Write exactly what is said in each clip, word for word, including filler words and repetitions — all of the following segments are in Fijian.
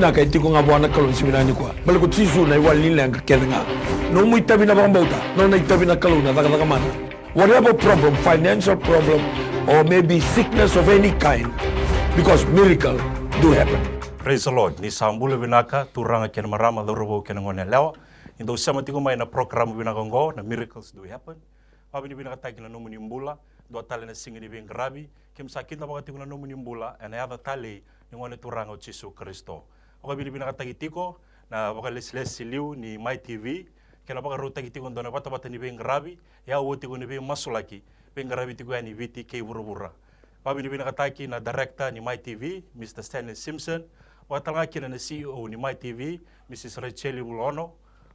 Vinaka e tiko ga vua na Kalou ni siga vinaka nikua. Baleta ko Jisu na iwali ni leqa kece ga. Nomu itavi na vakabauta, nona itavi na Kalou na cakacaka mana. Whatever problem, financial problem, or maybe sickness of any kind, because miracle do happen. Praise the Lord. Ni sa bula vinaka, turaga kei na marama, cauravou kei na goneyalewa. Ni dou sema tiko mai na program vinaka oqo, na Miracles Do Happen. Vakavinavinakataki na nomuni bula, dua tale na siga ni veiqaravi, keimami sa kidavaka tiko na nomuni bula, ena yaca talei ni Gone Turaga o Jisu Karisito. Vakavinavinakataki tiko na vakalesilesi liu ni Mai T V, kei na vakarautaki tiko dua na vatavata ni veiqaravi, e aua tiko ni veimasulaki, veiqaravi tiko yani Viti kei vuravura. Vakavinavinakataki na director ni Mai T V, Mister Stanley Simpson, vakatalega kina na C E O ni Mai T V, Missus Rachel Vulono,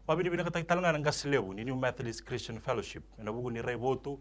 vakavinavinakataki talega na qase levu ni New Methodist Christian Fellowship, ena vuku ni raivotu,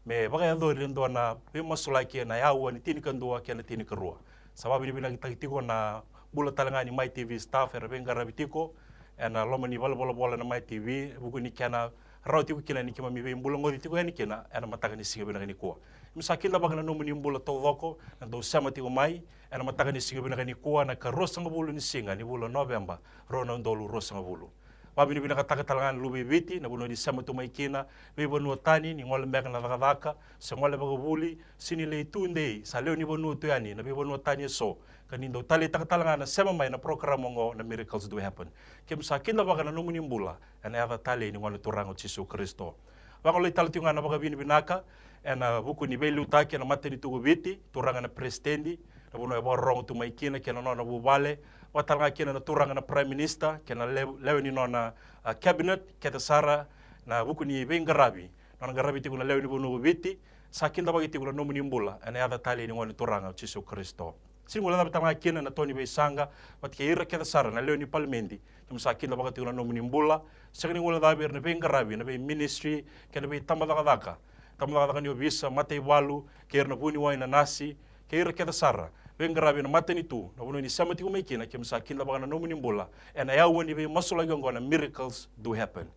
me vakayacori e dua na veimasulaki ena yaua ni tinikadua kei na tinikarua. Sa vakavinavinakataki tiko na bula talega ni Mai T V staff era veiqaravi tiko ena loma ni valenivolavola na Mai T V, vuku ni kena rawa tiko kina ni keimami veibulagoci tiko yani kina ena mataka ni siga vinaka nikua. Keimami sa kidavaka na nomuni bula taucoko na dou sema tiko mai ena mataka ni siga vinaka nikua, na ka ruasagavulu ni siga ni vula o Noveba, rua na udolu ruasagavulu. Vakavinavinakataka talega na Luve i Viti na vanua ni sema tu mai kina, veivanua tani, ni gole beka na cakacaka se gole vakavuli, se ni lai tu dei, sa lewe ni vanua tu yani na veivanua tani eso, ka ni dau taleitaka talega na sema mai na program oqo, na Miracles Do Happen. Keimami sa kidavaka na nomuni bula ena yaca talei ni Gone Turaga o Jisu Karisito. Vagolei tale tiko ga na vakavinavinaka ena vuku ni veiliutaki ena matanitu ko Viti, turaga na peresitedi, na vanua e vakarorogo tu mai kina kei na nona vuvale, vakatalega kina na turaga na Prime Minister kei na lewe, lewe ni nona, a, cabinet kece sara, na vuku ni veiqaravi nona qaravi tiko na lewe ni vanua ko Viti. Sa kidavaki tiko na nomuni bula ena yaca talei ni Gone Turaga o Jisu Karisito. Sega ni guilecava talega kina na to ni veisaqa vata kei ira kece sara na lewe ni palimedi. Keimami sa kidavaka tiko na nomuni bula. Sega ni guilecavi ira na veiqaravi, na veiministry kei na veitabacakacaka, tabacakacaka ni ovisa, mataivalu, kei ira na vuniwai, na nasi, kei ira kece sara veiqaravi ena matanitu, na vanua ni sema tiko mai kina. Keimami sa kidavaka na nomuni bula ena yaua ni veimasulaki oqo, na Miracles Do Happen.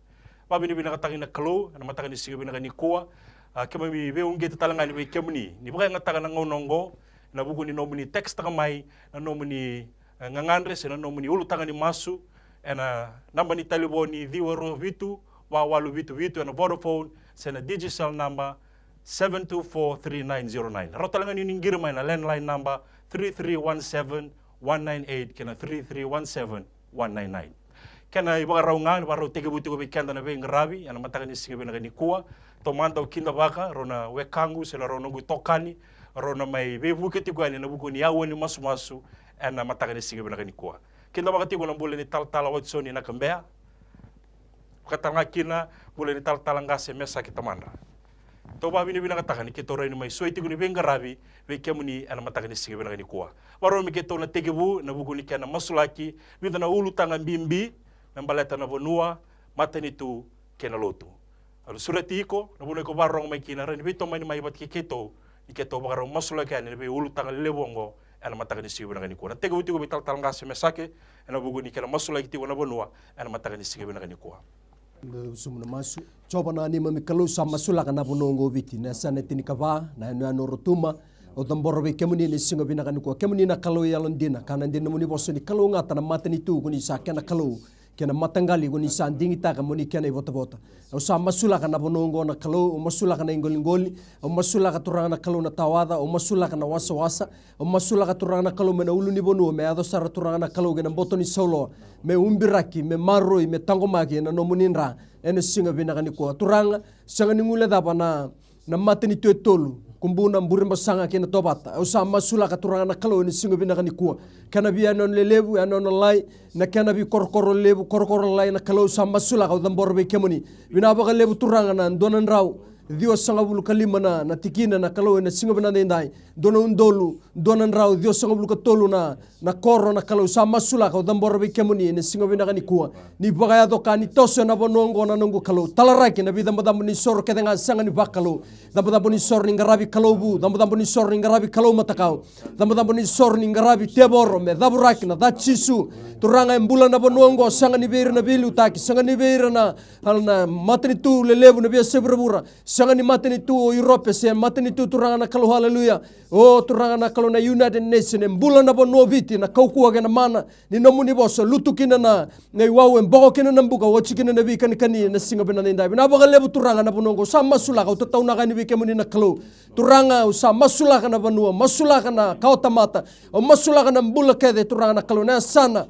Vakavinavinakataki na Kalou ena mataka ni siga vinaka nikua. A, keimami veiuqeti talega yani vei kemuni ni vakayagataka na gauna oqo ena vuku ni nomuni tekisitaka mai na nomuni, e, gagadre se na nomuni ulutaga ni masu ena naba ni talevoni ciwa rua vitu, va walu vitu vitu ena Vodafone, se na Digicel naba seven two four three nine zero nine. Rawa talega ni qiri mai na landline naba three three one seven one nine eight kei na three three one seven one nine nine. Kena ivakarau ga, ni vakarau tekivu tiko vei keda na veiqaravi ena mataka ni siga vinaka nikua. Taumada au kidavaka rau na wekaqu se na rau noqu itokani, rau na mai veivuke tiko yani ena vuku ni aua ni masumasu ena mataka ni siga vinaka nikua. Kidavaka tiko na bula ni talatala Watisoni Nakabea, vakatalega kina bula ni talatala qase Mesaki Tamadra. Tou vakavinavinakataka ni keitou rawa ni mai suai tiko ni veiqaravi vei kemuni ena mataka ni siga vinaka nikua. Vakarau me keitou na tekivu ena vuku ni kena masulaki vica na ulutaga bibi me baleta na vanua, matanitu kei na lotu. Au na sureti iko, na vanua iko vakarorogo mai kina, rawa ni veitomani mai vata kei keitou ni keitou vakarau masulaki yani na veiulutaga lelevu oqo ena mataka ni siga vinaka nikua. Na tekivu tiko vei talatala qase Mesaki ena vuku ni kena masulaki tiko na vanua ena mataka ni siga vinaka nikua. Sumu na masu. Jiova na neimami Kalou, sa masulaka na vanua oqo o Viti, na yasana e tinikava, na yanuyanu o Rotuma. Au cabora vei kemuni ena siga vinaka nikua. Kemuni na Kalou yalodina, ka na dina nomuni vosa ni kalougata na matanitu ko ni sa kena Kalou, kei na mataqali ko ni sa digitaka mo ni kena ivotavota. Au sa masulaka na vanua oqo na Kalou, au masulaka na iqoliqoli, au masulaka Turaga na Kalou na tawaca, au masulaka na wasawasa, au masulaka Turaga na Kalou mai na ulunivanua, me yaco sara Turaga na Kalou kei na boto ni sauloa, me ubiraki, me maroroi, me taqomaki ena nomuni dra ena siga vinaka nikua. Turaga, sega ni guilecava na, na matanitu e tolu, Kubuna, Burebasaga kei na Tovata. Au sa masulaka Turaga na Kalou ena siga vinaka nikua. Kena veiyanuyanu lelevu, yanuyanu lalai, na kena veikorokoro levu, korokoro lalai na Kalou, sa masulaka, au cabora vei kemuni. Vinaka vakalevu Turaga na dua na drau ciwasagavulu ka lima na, na tikina na Kalou ena siga vinaka edaidai. Dua na udolu dua na drau ciwasagavulu ka tolu na, na koro na Kalou, sa masulaka, au cabora vei kemuni ena siga vinaka nikua. Ni vakayaco ka ni toso ena vanua oqo na noqu Kalou. Talaraki na veicabocabo ni soro kece ga sega ni vakalou. Cabocabo ni soro ni qaravi Kalou vu, cabocabo ni soro ni qaravi Kalou matakau, cabocabo ni soro ni qaravi tevoro me cavuraki na ca Jisu. Turaga e bula na vanua oqo, sega ni vei ira na veiliutaki, sega ni vei ira na, na matanitu lelevu, na veiyasai vuravura, Sega ni matanitu o Europe, se matanitu, Turaga na Kalou, haleluya. O Turaga na Kalou, na United Nation, e bula na vanua o Viti, na kaukauwa kei na mana ni nomuni vosa, lutu kina na, na iwau, e boko kina na buka, oti kina na veikanikani ena siga vinaka nidai. Vinaka vakalevu, Turaga, na vanua oqo. Au sa masulaka, au tataunaka yani vei kemuni na Kalou. Turaga, au sa masulaka na vanua, masulaka na kawatamata, au masulaka na bula kece, Turaga na Kalou, na yasana.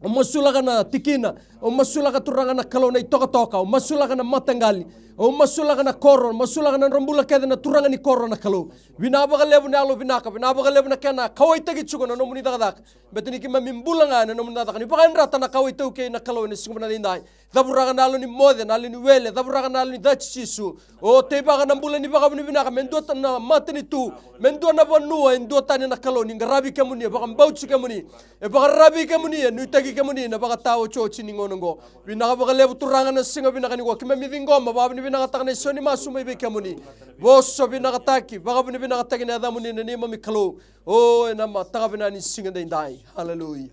Au masulaka na tikina. Au masulaka, Turaga na Kalou, na itokatoka. Au masulaka na mataqali. Au masulaka na koro. Au masulaka na nodra bula kece na turaga ni koro na Kalou. Vinaka vakalevu na yalo vinaka. Vinaka vakalevu na kena kauwaitaki tiko na nomuni cakacaka. Baleta ni keimami bula ga ena nomuni cakacaka. Ni vakayadrata na kawa iTaukei na Kalou ena siga vinaka nidai. Cavuraka na yalo ni moce, na yalo ni wele. Cavuraka na yalo ni cati, Jisu. O teivaka na bula ni vakavinavinaka me dua ta-, na matanitu, me dua na vanua, e dua tani na Kalou, ni qaravi kemuni, e vakabauti kemuni, e vakararavi kemuni, e nuitaki kemuni na vakataotioti ni gauna oqo. Vinaka vakalevu, Turaga, na siga vinaka nikua. Keimami ciqoma, vakavinavinakataka na isau ni masu mai vei kemuni. Vosa vinakataki, vakavinavinakataki na yacamuni na neimami Kalou. O ena mataka vinaka ni siga daidai. Haleluya.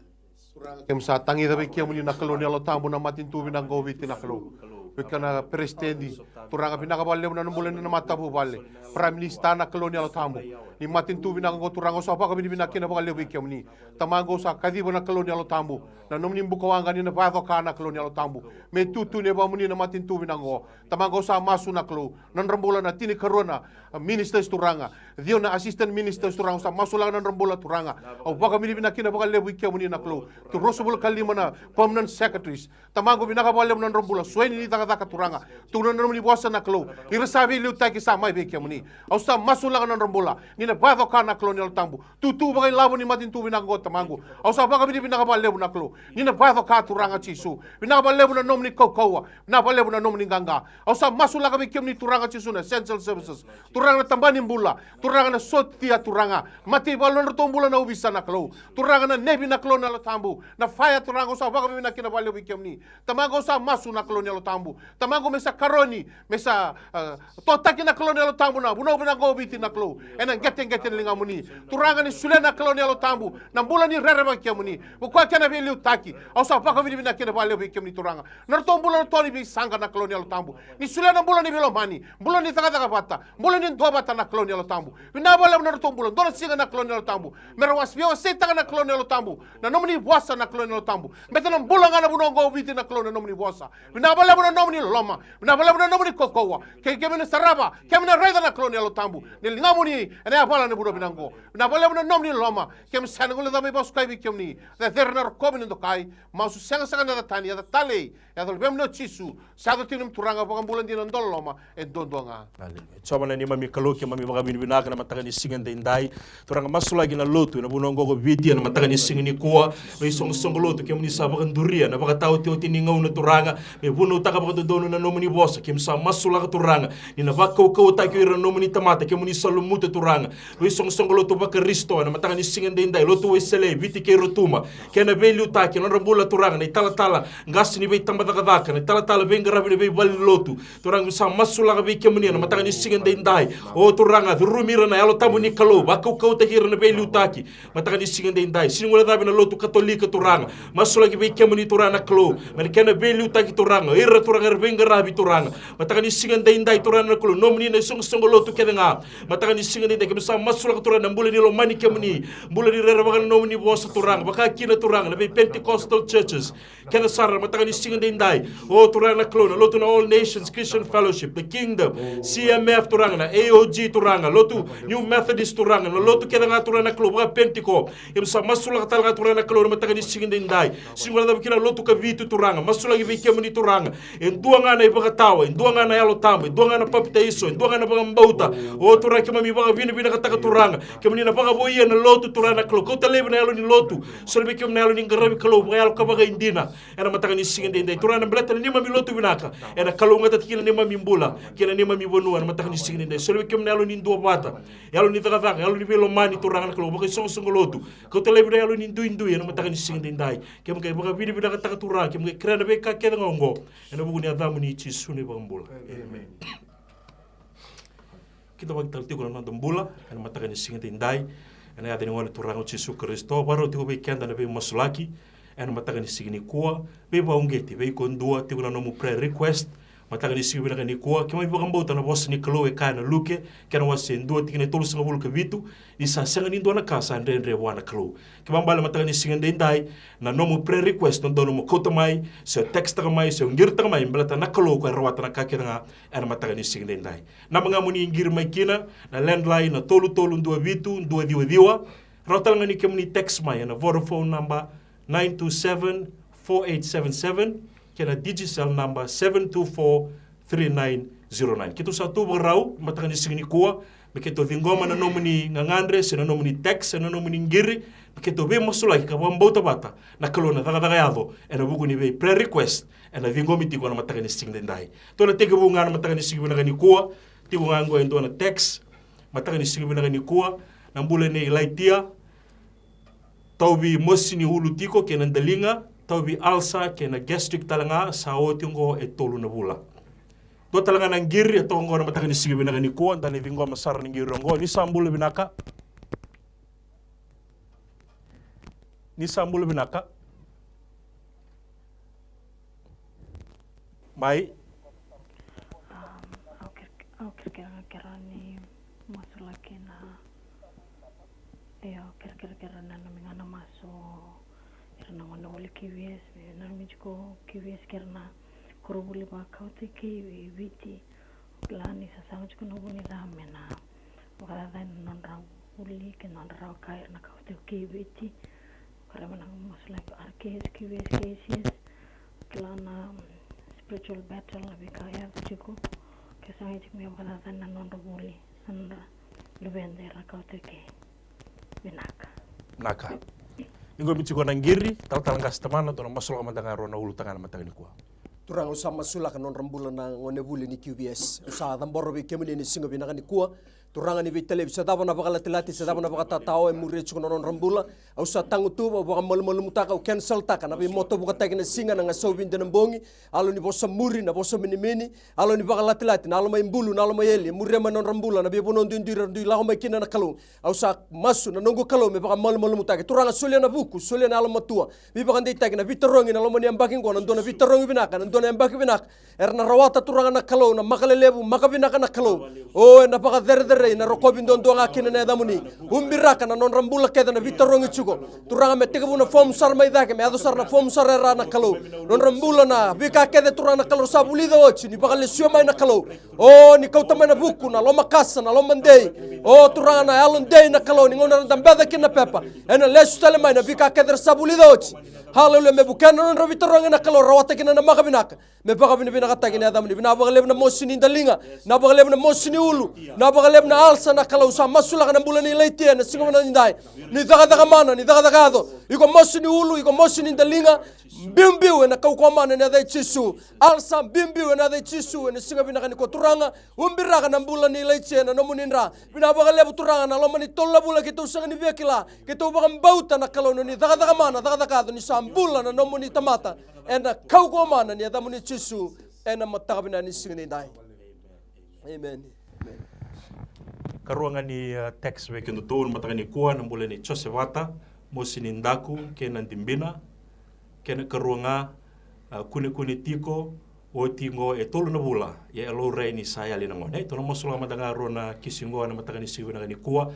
Turaga, keimami sa tagica vei kemuni na Kalou ni Yalo Tabu na matanitu vinaka oqo o Viti na Kalou. Vei kena peresitedi, Turaga, vinaka vakalevu na bula ni na matavuvale. Prime Minister na Kalou ni Yalo Tabu. Ni matanitu vinaka oqo, Turaga, au sa vakavinavinaka kina vakalevu vei kemuni. Tamaqu, au sa kaciva na Kalou ni Yalo Tabu. Na nomuni bukawaqa ni na vakacoka na Kalou ni Yalo Tabu. Me tutu ni vamuni na matanitu vinaka oqo. Tamaqu, au sa masu na Kalou. Na nodra bula na tinikarua na, a, ministers, Turaga. Ciwa na assistant ministers, Turaga, au sa masulaka na nodra bula, Turaga. Au vakavinavinaka kina vakalevu vei kemuni na Kalou. Tinikarua na permanent secretaries. Tamaqu, vinaka vakalevu na nodra bula. Sueni ni cakacaka, Turaga. Tukuna na nomuni vosa na Kalou. Ira sa veiliutaki sa mai vei kemuni. Au sa masulaka na nodra bula. Ni na vakacoka na Kalou ni Yalo Tabu. Tutu vakailavo ni matanitu vinaka oqo, Tamaqu. Au sa vakavinavinaka vakalevu na Kalou. Ni na vakacoka, Turaga Jisu. Vinaka vakalevu na nomuni kaukauwa. Vinaka vakalevu na nomuni qaqa. Au sa masulaka vei kemuni, Turaga Jisu, na essential services. Turaga na tabana ni bula. Turaga na sotia, Turaga. Mataivalu, na nodratou bula na ovisa na Kalou. Turaga na nevi na Kalou na Yalo Tabu. Na fire, Turaga, au sa vakavinavinaka kina vakalevu vei kemuni. Tamaqu, au sa masu na Kalou ni Yalo Tabu. Tamaqu, me sa karoni, me sa, ah, totaki na Kalou ni Yalo Tabu na vanua vinaka oqo o Viti na Kalou. Ena qeteqete ni ligamuni. Turaga, ni solia na Kalou ni Yalo Tabu na bula ni rerevaki kemuni. O koya kena veiliutaki. Au sa vakavinavinaka kina vakalevu vei kemuni, Turaga. Na nodratou bula na toro ni veisaqa na Kalou ni Yalo Tabu. Ni solia na bula ni veilomani, bula ni cakacaka vata, bula ni duavata na Kalou ni Yalo Tabu. Vinaka vakalevu na nodratou bula, dua na siga na Kalou ni Yalo Tabu. Me ra was-, veiwaseitaka na Kalou ni Yalo Tabu. Na nomuni vosa na Kalou ni Yalo Tabu. Baleta na bula ga na vanua oqo o Viti na Kalou na nomuni vosa. Vinaka vakalevu na nomuni loloma. Vinaka vakalevu na nomuni kaukauwa. Ke, keimami na sarava, keimami na raica na Kalou ni Yalo Tabu. Ni ligamuni, ena yavala ni vanua vinaka oqo. Vinaka vakalevu na nomuni loloma. Keimami sa na guilecava me vakasukai vei kemuni. Cecere na rokovi ni dokai. Masu segasega na yaca tani, yaca talei. Yaca luvemuni o Jisu, sa yaco tiko na Turaga, vakabula dina, dua na loloma, e duadua ga. Aleluya. Jiova na neimami Kalou, keimami vakavinavinaka na mataka ni siga daidai. Turaga, masulaki na lotu ena vanua oqo ko Viti ena mataka ni siga nikua. Veisoqosoqo lotu, kemuni sa vakaduria na vakataotioti ni gauna, Turaga. Me vunautaka vakadodonu na nomuni vosa, kemuni sa masulaka, Turaga, ni na vakaukauwataki ira na nomuni tamata, kemuni sa lumuta, Turaga. Veisoqosoqo lotu vaKarisito ena mataka ni siga daidai, lotu Wesele, Viti kei Rotuma. Kena veiliutaki, na nodra bula, Turaga, na italatala qase ni veitabacakacaka, na italatala veiqaravi ni veivalenilotu. Turaga, keimami sa masulaka vei kemuni ena mataka ni siga daidai. O Turaga, curumi ira na Yalo Tabu ni Kalou, vakaukauwataki ira na veiliutaki. Mataka ni siga daidai, sega ni guilecavi na lotu Katolika, Turaga. Masulaki vei kemuni, Turaga na Kalou, me na kena veiliutaki, Turaga. Ira, Turaga, era veiqaravi, Turaga. Mataka ni siga daidai, Turaga na Kalou, nomuni na isoqosoqo lotu kece ga. Mataka ni siga daidai, keimami sa masulaka, Turaga, na bula ni lomani kemuni, bula ni rerevaka na nomuni vosa, Turaga, vaka kina, Turaga, na vei Pentecostal churches kece sara, mataka ni siga daidai. O Turaga na Kalou, na lotu na All Nations Christian Fellowship, the Kingdom, C M F, Turaga, na A O G, Turaga, lotu New Methodist, Turaga, na lotu kece ga, Turaga na Kalou, vaka Penteco. Keimami sa masulaka tale ga, Turaga na Kalou, na mataka ni siga daidai. Sega ni guilecavi kina lotu Kavitu, Turaga, masulaki vei kemuni, Turaga. E dua ga na ivakatawa, e dua ga na Yalo Tabu, e dua ga na papitaiso, e dua ga na vakabauta. O Turaga, keimami vakavinavinakataka, Turaga, kemuni na vakavoui ena lotu, Turaga na Kalou. Kauta laivi na yalo ni lotu, solia vei kemuni na yalo ni qaravi Kalou vakayalo ka vakaidina. Ena mataka ni siga daidai, Turaga, na baleta na neimami lotu vinaka, ena kalougata kina na neimami bula kei na neimami vanua. Ena mataka ni siga daidai, solia vei kemuni na yalo ni duavata, yalo ni cakacaka, yalo ni veilomani, Turaga na Kalou, vakaisoqosoqo lotu. Kauta laivi na yalo ni duidui ena mataka ni siga daidai. Keimami qai vakavinavinakataka, Turaga, keimami qai kerea na veika kece ga oqo ena vuku ni yacamuni Jisu na iVakabula. Emeni. Kidavaki tale tiko na noda bula ena mataka ni siga daidai, ena yaca ni Gone Turaga o Jisu Karisito. Vakarau tiko vei keda na veimasulaki ena mataka ni siga nikua. Veivakauqeti, vei iko dua tiko na nomu prayer request, Mataka ni siga vinaka nikua, keimami vakabauta na vosa ni Kalou e kaya na Luke, kena wase e dua tikina e tolusagavulu ka vitu, ni sa sega ni dua na ka sa dredre vua na Kalou. Kena ibalebale mataka ni siga edaidai, na nomu prayer request, dodonu mo kauta mai, se o textaka mai, se o qiritaka mai, baleta na Kalou ko e rawata na ka kece ga ena mataka ni siga edaidai. Naba ga mo ni qiri mai kina, na landline na tolu tolu dua vitu dua ciwa ciwa. Rawa tale ga ni kemuni text mai ena Vodafone naba nine two seven four eight seven seven, kei na Digicel naba seven two four three nine zero nine. Keitou sa tu vakarau mataka ni siga nikua me keitou ciqoma na nomuni gagadre, se na nomuni text, se na nomuni qiri, me keitou veimasulaki ka vakabauta vata na Kalou na cakacaka yaco ena vuku ni vei prayer request ena ciqomi tiko ena mataka ni siga edaidai. Tou na tekivu ga na mataka ni siga vinaka nikua, tiko ga qo e dua na text, mataka ni siga vinaka nikua, na bula nei Laitia, tauvi mosi ni ulu tiko kei na daliga, tauvi ulcer kei na gastric tale ga, sa oti oqo e tolu na vula. Dua tale ga na qiri e toka oqo na mataka ni siga vinaka nikua, da na ciqoma sara na qiri oqo. Ni sa bula vinaka. Ni sa bula vinaka. Mai. Au kere, au kerekere ga kerea ni masulaki na, io, kerekere kerea na nomi ga na masu. Ira na gone vuli Q V S, me nanumi tiko Q V S kei ira na koronivuli vakakautaki e Viti. O kila ni sasaga tiko na vu ni ca me na vakacacani na nodra vuli kei na nodra rawa ka ira na kautaki e Viti. Kerea me na masulaki R K S, Q V S, K C S. Kila na, mm, spiritual battle na veika e yaco tiko. Ke saga tiko me vakacacani na nodra vuli, na nodra luveda era kautaki. Vinaka. Vinaka. Ni qo mi tiko na qiri, talatala qase tamana, dou na masulaka mada ga rua na ulutaga na mataka nikua. Turaga, au sa masulaka nodra bula na gone vuli ni Q V S. Au sa cabora vei kemuni ni siga vinaka nikua. Turaga ni veitalevi, se cava na vakalatilati, se cava na vakatatao e muria tiko na nodra bula. Au sa tagutuva, au vakamalumalumutaka, au kenseltaka na veimotovukataki na siga, na gasau vide na bogi, yalo ni vosa muri, na vosa minimini, yalo ni vakalatilati, na yalo mai bulu, na yalo mai eli, e muria mai na nodra bula na veivanua duidui era dui lako mai kina na Kalou. Au sa masu na noqu Kalou me vakamalumalumutaki. Turaga, solia na vuku, solia na yalomatua, veivakadeitaki, na veitarogi ena loma ni yabaki qo, na dua na veitarogi vinaka, na dua na yabaki vinaka. Era na rawata, Turaga na Kalou, na maka lelevu, maka vinaka na Kalou. O, ena vakacerecerei, na rokovi duadua ga kina na yacamuni. Ubiraka na nodra bula kece na veitarogi tiko. Turaga, me tekivu na fomu sara mai cake, me yaco sara na fomu sara e ra na Kalou. Nodra bula na veika kece, Turaga na Kalou, sa vulica oti ni vakalesuya mai na Kalou. O, ni kauta mai na vuku, na lomakasa, na lomadei. O, Turaga na yalodei na Kalou, ni gauna era dabeca kina na pepa, ena lesu tale mai na veika kece era sa vulica oti. Haleluya, me vukea na nodra veitarogi na Kalou, rawata kina na maka vinaka. Me vakavinavinakataki na yacamuni. Vinaka vakalevu na mosi ni daliga, vinaka vakalevu na mosi ni ulu, vinaka vakalevu na alsa na Kalou, sa masulaka na bula ni Laitia ena siga vinaka nidai. Ni cakacaka mana, ni cakacaka yaco. Iko mosi ni ulu, iko mosi ni daliga, biubiu ena kaukauwa mana ni yaca i Jisu. Alsa biubiu ena yaca i Jisu, ena siga vinaka nikua Turaga. Ubiraka na bula ni Laitia ena nomuni dra. Vinaka vakalevu Turaga, na loma ni tolu na vula keitou sega ni via kila, keitou vakabauta na Kalou ni cakacaka mana, cakacaka yaco, ni sa bula na nomuni tamata. Ena kaukauwa mana ni yacamuni Jisu, ena mataka vinaka ni siga nidai. Amen. Amen. Karua ga ni, uh, text vei kedatou na mataka nikua, na bula ni Josevata, mosi ni daku kei na dibina, kei na karua ga, uh, kunekune tiko, oti qo e tolu na vula, ia e laurai ni sa yali na gone. Tou na masulaka mada ga rua na kisi qo ena mataka ni siga vinaka nikua.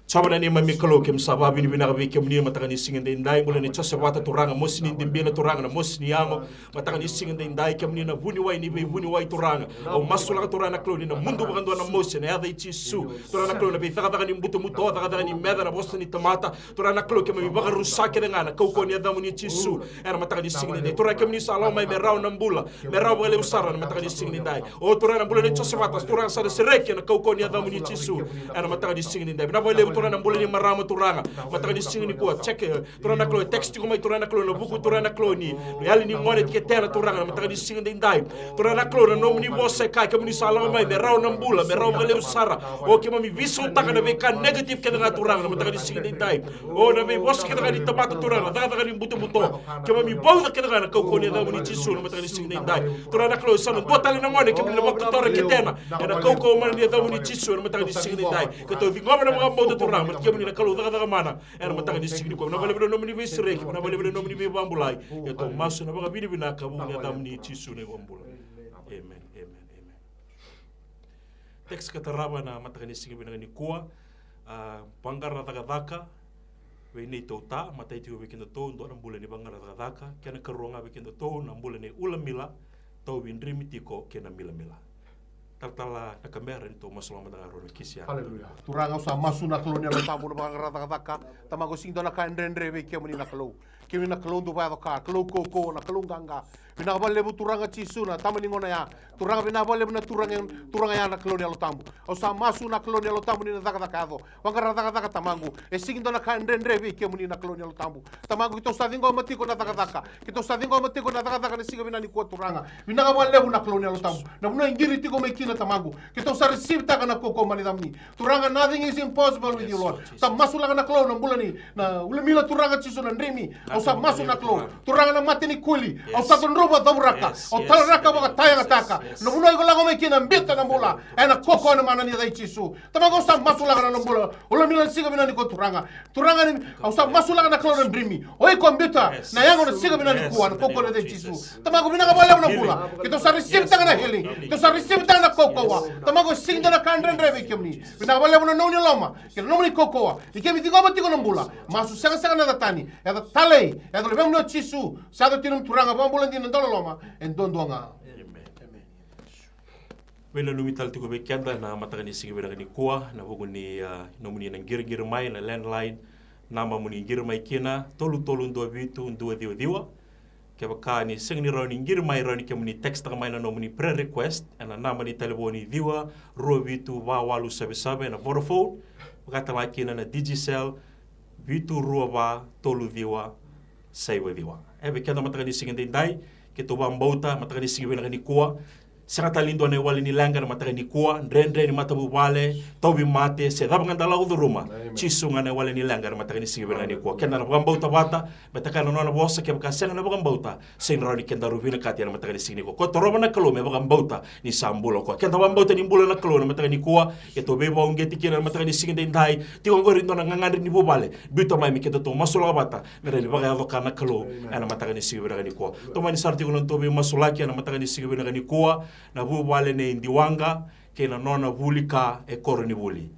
Jiova na neimami Kalou, keimami sa vakavinavinaka vei kemuni na mataka ni siga edaidai, bula ni Josevata Turaga, mosi ni dibina Turaga, na mosi ni yago, mataka ni siga edaidai, kemuni na vuniwai ni veivuniwai Turaga. Au masulaka Turaga na Kalou ni na mudu vakadua na mosi ena yaca i Jisu. Turaga na Kalou, na veicakacaka ni butobuto, cakacaka ni meca, na vosa ni tamata. Turaga na Kalou, keimami vakarusa kece ga na kaukauwa ni yacamuni Jisu. Ena mataka ni siga nidai. Turaga, kemuni sa lako mai me rawa na bula, me rawa vakalevu sara ena mataka ni siga nidai. O Turaga na bula ni Josevata, Turaga sa na sereki ena kaukauwa ni yacamuni Jisu. Ena mataka ni siga nidai. Vinaka vakalevu Turaga na bula ni marama Turaga. Mataka ni siga nikua, check, eh, Turaga na Kalou, e text tiko mai Turaga na Kalou na vuku Turaga na Kalou ni yali ni gone kei tena Turaga na mataka ni siga nidai. Turaga na Kalou na nomuni vosa e kaya kemuni sa lako mai me rawa na bula, me rawa vakalevu sara. O keimami veisautaka na veika negative kece ga Turaga na mataka ni siga nidai. O na veivosa kece ga ni tamata Turaga, cakacaka ni butobuto. Keimami vauca kece ga na kaukauwa ni yacamuni Jisu na mataka ni siga nidai. Turaga na Kalou, sa na dua tale na gone keimami na vakatara kei tena. Ena kaukauwa mana ni yacamuni Jisu ena mataka ni siga nidai. Keitou ciqoma na vakabauta Turaga, me kemuni na Kalou cakacaka mana. Ena mataka ni siga nikua. Vinaka vakalevu na nomuni veisereki, vinaka vakalevu na nomuni veivakabulai. Keitou masu ena vakavinavinaka vua na yacamuni Jisu na iVakabula. Amen. Text ka tarava na mataka ni siga vinaka nikua. A, vaqara cakacaka vei neitou ta, matai tiko vei kedatou dua na bula ni vaqara cakacaka, kena karua ga vei kedatou na bula ni ulamila, tauvi drimi tiko kei na milamila. Talatala na kamera, ni tou masulaka mada ga rau na kisi ya. Haleluya. Turaga, au sa masu na Kalou ni Yalo Tabu na vaqara cakacaka. Tamaqu, sigi dua na ka e dredre vei kemuni na Kalou. Kemuni na Kalou dau vakayaco ka, Kalou kaukauwa, na Kalou qaqa. Vinaka vakalevu Turaga Jisu na tama ni gone ya. Turaga, vinaka vakalevu na turaga, turaga ya na Kalou ni Yalo Tabu. Au sa masu na Kalou ni Yalo Tabu ni na cakacaka yaco. Vaqara cakacaka Tamaqu. E sigi dua na ka e dredre vei kemuni na Kalou ni Yalo Tabu. Tamaqu, keitou sa ciqoma tiko na cakacaka. Keitou sa ciqoma tiko na cakacaka na siga vinaka nikua Turaga. Vinaka vakalevu na Kalou ni Yalo Tabu. Na vanua e qiri tiko mai kina Tamaqu. Keitou sa risivitaka na kaukauwa mai na yacamuni. Turaga, nothing is impossible with you, Lord. Sa masulaka na Kalou na bula ni na ulamila Turaga Jisu na drimi. Au sa masu na Kalou. Turaga, na mate ni koli. Au sa cudruva, cavuraka. Au talaraka, vakatayagataka. Na vanua iko lako mai kina, biuta na bula. Ena kaukauwa ni yaca i Jisu. Tamaqu, au sa masulaka na bula ulamila na siga vinaka nikua Turaga. Turaga ni, au sa masulaka na Kalou na drimi. O iko biuta na yago na siga vinaka nikua, na kaukauwa ni yaca i Jisu. Tamaqu, vinaka vakalevu na bula. Keitou sa risivitaka na healing. Keitou sa risivitaka na kaukauwa. Tamaqu, sigi dua na ka e dredre vei kemuni. Vinaka vakalevu na nomuni loma kei na nomuni kaukauwa. Ni keimami ciqoma tiko na bula, masu segasega na yaca tani, yaca talei, yaca luvemuni o Jisu. Sa yaco tiko na Turaga, vakabula dina, dauloloma e duadua ga. Veinanumi tale tiko vei keda na mataka ni siga vinaka nikua, na vuku ni, a, nomuni na qiriqiri mai na landline, naba moni qiri mai kina, tolu tolu dua vitu dua ciwa ciwa. Kevaka ni sega ni rawa ni qiri mai, rawa ni kemuni textaka mai na nomuni prayer request ena naba ni talevoni ciwa rua vitu va walu seve seve ena Vodafone, vakatale ga kina na Digicel vitu rua va tolu ciwa saiva ciwa. E vei keda mataka ni siga daidai, keitou vakabauta mataka ni siga vinaka nikua, sega tale ni dua na iwali ni leqa ena mataka nikua, dredre ni matavuvale, tauvimate, se cava ga da lako curuma. Jisu ga na iwali ni leqa ena mataka ni siga vinaka nikua. Keda na vakabauta vata, me taka na nona vosa, kevaka sega na vakabauta, sega ni rawa ni kedaru vinakati ena mataka ni siga nikua. Ko torova na Kalou me vakabauta ni sa bula o koya. Keda vakabauta ni bula na Kalou ena mataka nikua, keitou veivakauqeti kina ena mataka ni siga daidai. Tiko oqori e dua na gagadre ni vuvale. Biuta mai me kedatou masulaka vata, me rawa ni vakayaco ka na Kalou ena mataka ni siga vinaka nikua. Tomani sara tiko na nodatou veimasulaki ena mataka ni siga vinaka nikua, na vuvale nei Diwaqa kei na nona vuli ka e koronivuli.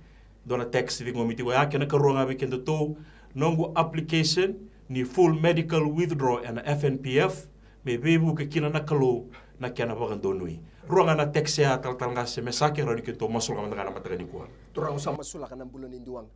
Dua na text ciqomi tiko ya, kena karua ga vei kedatou, noqu application ni full medical withdrawal ena F N P F me veivuke kina na Kalou na kena vakadonui. Rua ga na text ya, talatala qase Mesake, rawa ni keitou masulaka mada ga na mataka nikua. Turaga, au sa masulaka na bula nei Diwaqa.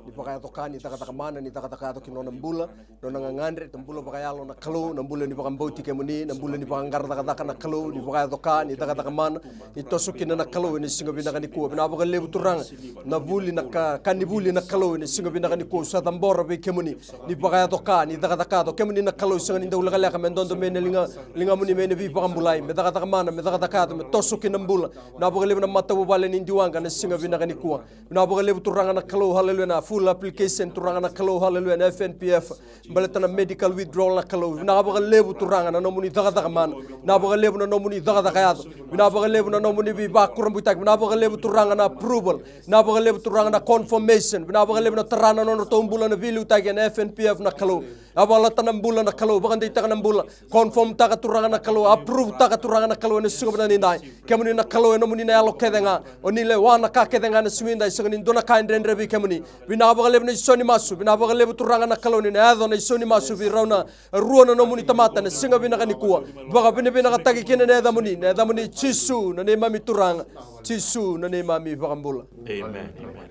Ni vakayaco ka, ni cakacaka mana, ni cakacaka yaco ki na nona bula, nona gagadre, na bula vakayalo na Kalou, na bula ni vakabauti kemuni, na bula ni vakaqara cakacaka na Kalou, ni vakayaco ka, ni cakacaka mana, ni toso kina na Kalou ena siga vinaka nikua. Vinaka vakalevu Turaga na vuli, na ka, ka ni vuli na Kalou ena siga vinaka nikua. Au sa cabora vei kemuni, ni vakayaco ka, ni cakacaka yaco, kemuni na Kalou sega ni dau lekaleka me dodo mai na liga, ligamuni mai na veivakabulai, me cakacaka mana, me cakacaka yaco, me toso kina bula. Vinaka vakalevu na matavuvale nei Diwaqa ena siga vinaka nikua. Vinaka vakalevu Turaga na Kalou, haleluya, na full application Turaga na Kalou, haleluya, na F N P F. Baleta na medical withdrawal na Kalou. Vinaka vakalevu Turaga na nomuni cakacaka mana. Vinaka vakalevu na nomuni cakacaka yaco. Vinaka vakalevu na nomuni veivakurabuitaki. Vinaka vakalevu Turaga na approval. Vinaka vakalevu Turaga na confirmation. Vinaka vakalevu na tara na nodratou bula na veiliutaki ena F N P F na Kalou. A vakalata na bula na Kalou, vakadeitaka na bula. Confirm taka Turaga na Kalou, approve taka Turaga na Kalou ena siga vinaka nidai. Kemuni na Kalou, e nomuni na yalo kece ga. O ni lewa na ka kece ga ena siga nidai, sega ni dua na ka e dredre vei kemuni. Vinaka vakalevu na iso ni masu, vinaka vakalevu Turaga na Kalou ni na yaco na iso ni masu vei rau na rua na nomuni tamata ena siga vinaka nikua. Vakavinavinakataki kina na yacamuni, na yacamuni Jisu na neimami Turaga. Jisu na neimami Vakabula. Amen. Amen.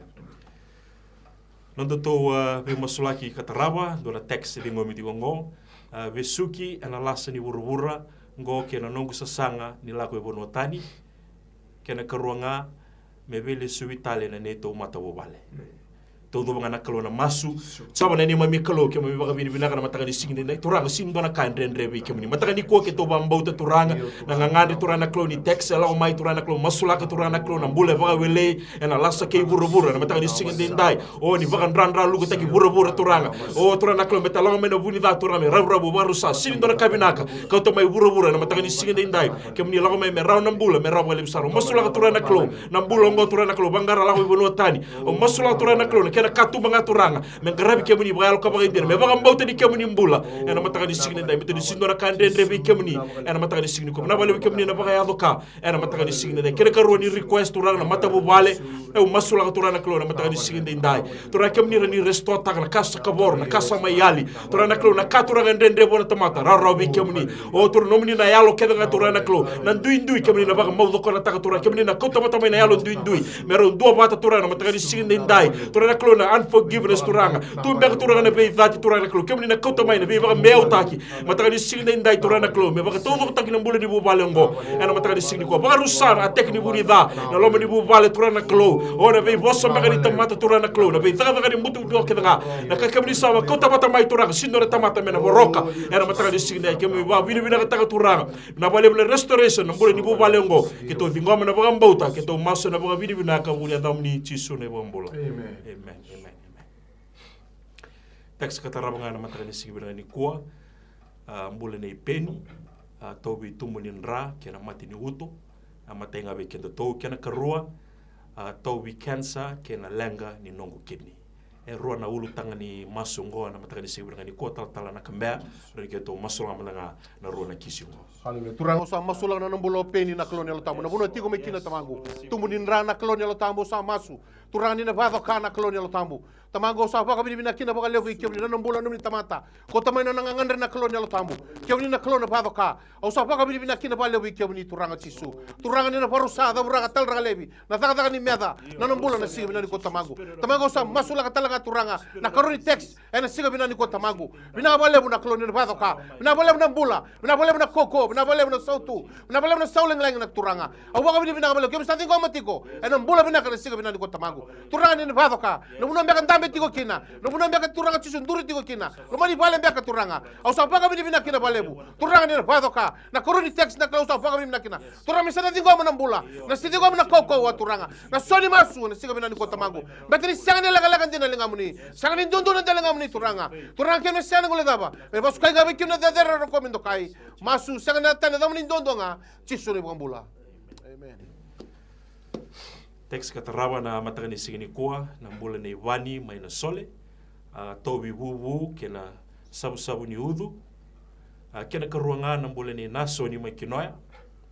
Nodatou, a, veimasulaki ka tarava, dua na text ciqomi tiko oqo. A, vesuki ena lasa ni vuravura oqo kei na noqu sasaga ni lako i vanua tani. Kena karua ga, me veilesuvi tale na neitou matavuvale. Tou cuva ga na Kalou na masu. Jiova na neimami Kalou, keimami vakavinavinaka na mataka ni siga nidai. Turaga, sega ni dua na ka e dredre vei kemuni. Mataka nikua keitou vakabauta Turaga na gagadre Turaga na Kalou ni text e lako mai Turaga na Kalou, masulaka Turaga na Kalou na bula e vakawelei ena lasa kei vuravura na mataka ni siga nidai. O ni vakadradralukataki vuravura Turaga. O Turaga na Kalou, me ta lako mai na vu ni ca Turaga me ravuravu vakarusa. Sega ni dua na ka vinaka kauta mai vuravura na mataka ni siga nidai. Kemuni lako mai me rawa na bula, me rawa vakalevu sara. Masulaka Turaga na Kalou na bula oqo Turaga na Kalou, vaqara lako i vanua tani. O masulaka Turaga na Kalou na na katuba ga Turaga, me qaravi kemuni vakayalo ka vakaidina, me vakabauta ni kemuni bula. Ena mataka ni siga ni dai, me toni sega ni dua na ka dredre vei kemuni. Ena mataka ni siga nikua, vinaka vakalevu kemuni na vakayaco ka. Ena mataka ni siga ni dai, kena karua ni request Turaga na matavuvale. Au masulaka Turaga na Kalou ena mataka ni siga ni dai. Turaga kemuni ra ni restore taka na ka sa kavoro, na ka sa mai yali. Turaga na Kalou na ka Turaga e dredre vua na tamata, rawarawa vei kemuni. O Turaga nomuni na yalo kece ga Turaga na Kalou. Na duidui kemuni na vakamaucokonataka Turaga kemuni na kauta vata mai na yalo duidui. Me rau dua vata Turaga na mataka ni siga ni dai. Turaga na Kalou na unforgiveness Turaga. Tu beka Turaga na veicati Turaga na Kalou. Kemuni na kauta mai na veivakameautaki. Mataka ni siga ni dai Turaga na Kalou. Me vakataucokotaki na bula ni vuvale oqo. Ena mataka ni siga nikua. Vakarusa na ateki ni vu ni ca. Na loma ni vuvale Turaga na Kalou. O na veivosa beka ni tamata Turaga na Kalou. Na veicakacaka ni butobuto kece ga. Na ka kemuni sa vakauta vata mai Turaga. Sega ni dua na tamata me na voroka. Ena mataka ni siga ni dai. Kemuni vakavinavinakataka Turaga. Vinaka vakalevu na restoration, na bula ni vuvale oqo. Keitou ciqoma na vakabauta, keitou masu ena vakavinavinaka, vuku ni yacamuni Jisu na iVakabula. Amen. Amen, amen, amen. Text ka tarava ga na mataka ni siga vinaka nikua. A, bula nei Peni, a, tauvi tubu ni dra kei na mate ni uto. A, matai ga vei kedatou, kena karua, a, tauvi cancer kei na leqa ni noqu kidney. E rua na ulutaga ni masu oqo na mataka ni siga vinaka nikua, Talatala Nakabea, rau ni keitou masulaka mada ga na rua na kisi oqo. Haleluya. Turaga, au sa masulaka na nona bula o Peni na Kalou ni Yalo Tabu. Na vanua tiko mai kina Tamaqu. Tubu ni dra na Kalou ni Yalo Tabu, au sa masu. Turaga ni na vakacoka na Kalou ni Yalo Tabu. Tamaqu, au sa vakavinavinaka kina vakalevu vei kemuni na nona bula na nomuni tamata. Kauta mai na nona gagadre na Kalou ni Yalo Tabu. Kemuni na Kalou na vakacoka. Au sa vakavinavinaka kina vakalevu vei kemuni Turaga Jisu. Turaga ni na vakarusa, cavuraka, tale raka laivi. Na cakacaka ni meca, na nona bula na siga vinaka nikua Tamaqu. Tamaqu au sa masulaka tale ga Turaga, na karua ni text, ena siga vinaka nikua Tamaqu. Vinaka vakalevu na Kalou ni na vakacoka, vinaka vakalevu na bula, vinaka vakalevu na kaukaua, vinaka vakalevu na sautu, vinaka vakalevu na sau lagilagi na Turaga. Au vakavinavinaka vakalevu, keimami sa ciqoma tiko, ena bula vinaka na siga vinaka nikua Tamaqu. Turaga ni na vakacoka, na vanua beka dabe tiko kina, na vanua beka Turaga Jisu duri tiko kina, loma ni vale beka Turaga. Au sa vakavinavinaka kina vakalevu, Turaga ni na vakacoka, na karua ni text na Kalou au sa vakavinavinaka kina. Turaga me sa na ciqoma na bula, na sa ciqoma na kaukaua Turaga. Na so ni masu, na siga vinaka nikua Tamaqu. Beta ni sega ni lekaleka dina na ligamuni. Sega ni duadua na dela ni ligamuni Turaga. Turaga kei na sega ni guilecava. Me vakasukai ga vei kemuni na cecere rokovi me dokai. Masu, sega ni tani yacamuni duadua ga. Jisu na iVakabula. Amen. Text ka tarava na mataka ni siga nikua, na bula nei Vani mai Nasole. A, tauvi vuvu kei na savusavu ni ucu. A, kena karua ga na bula nei Nasoni mai Kinoya.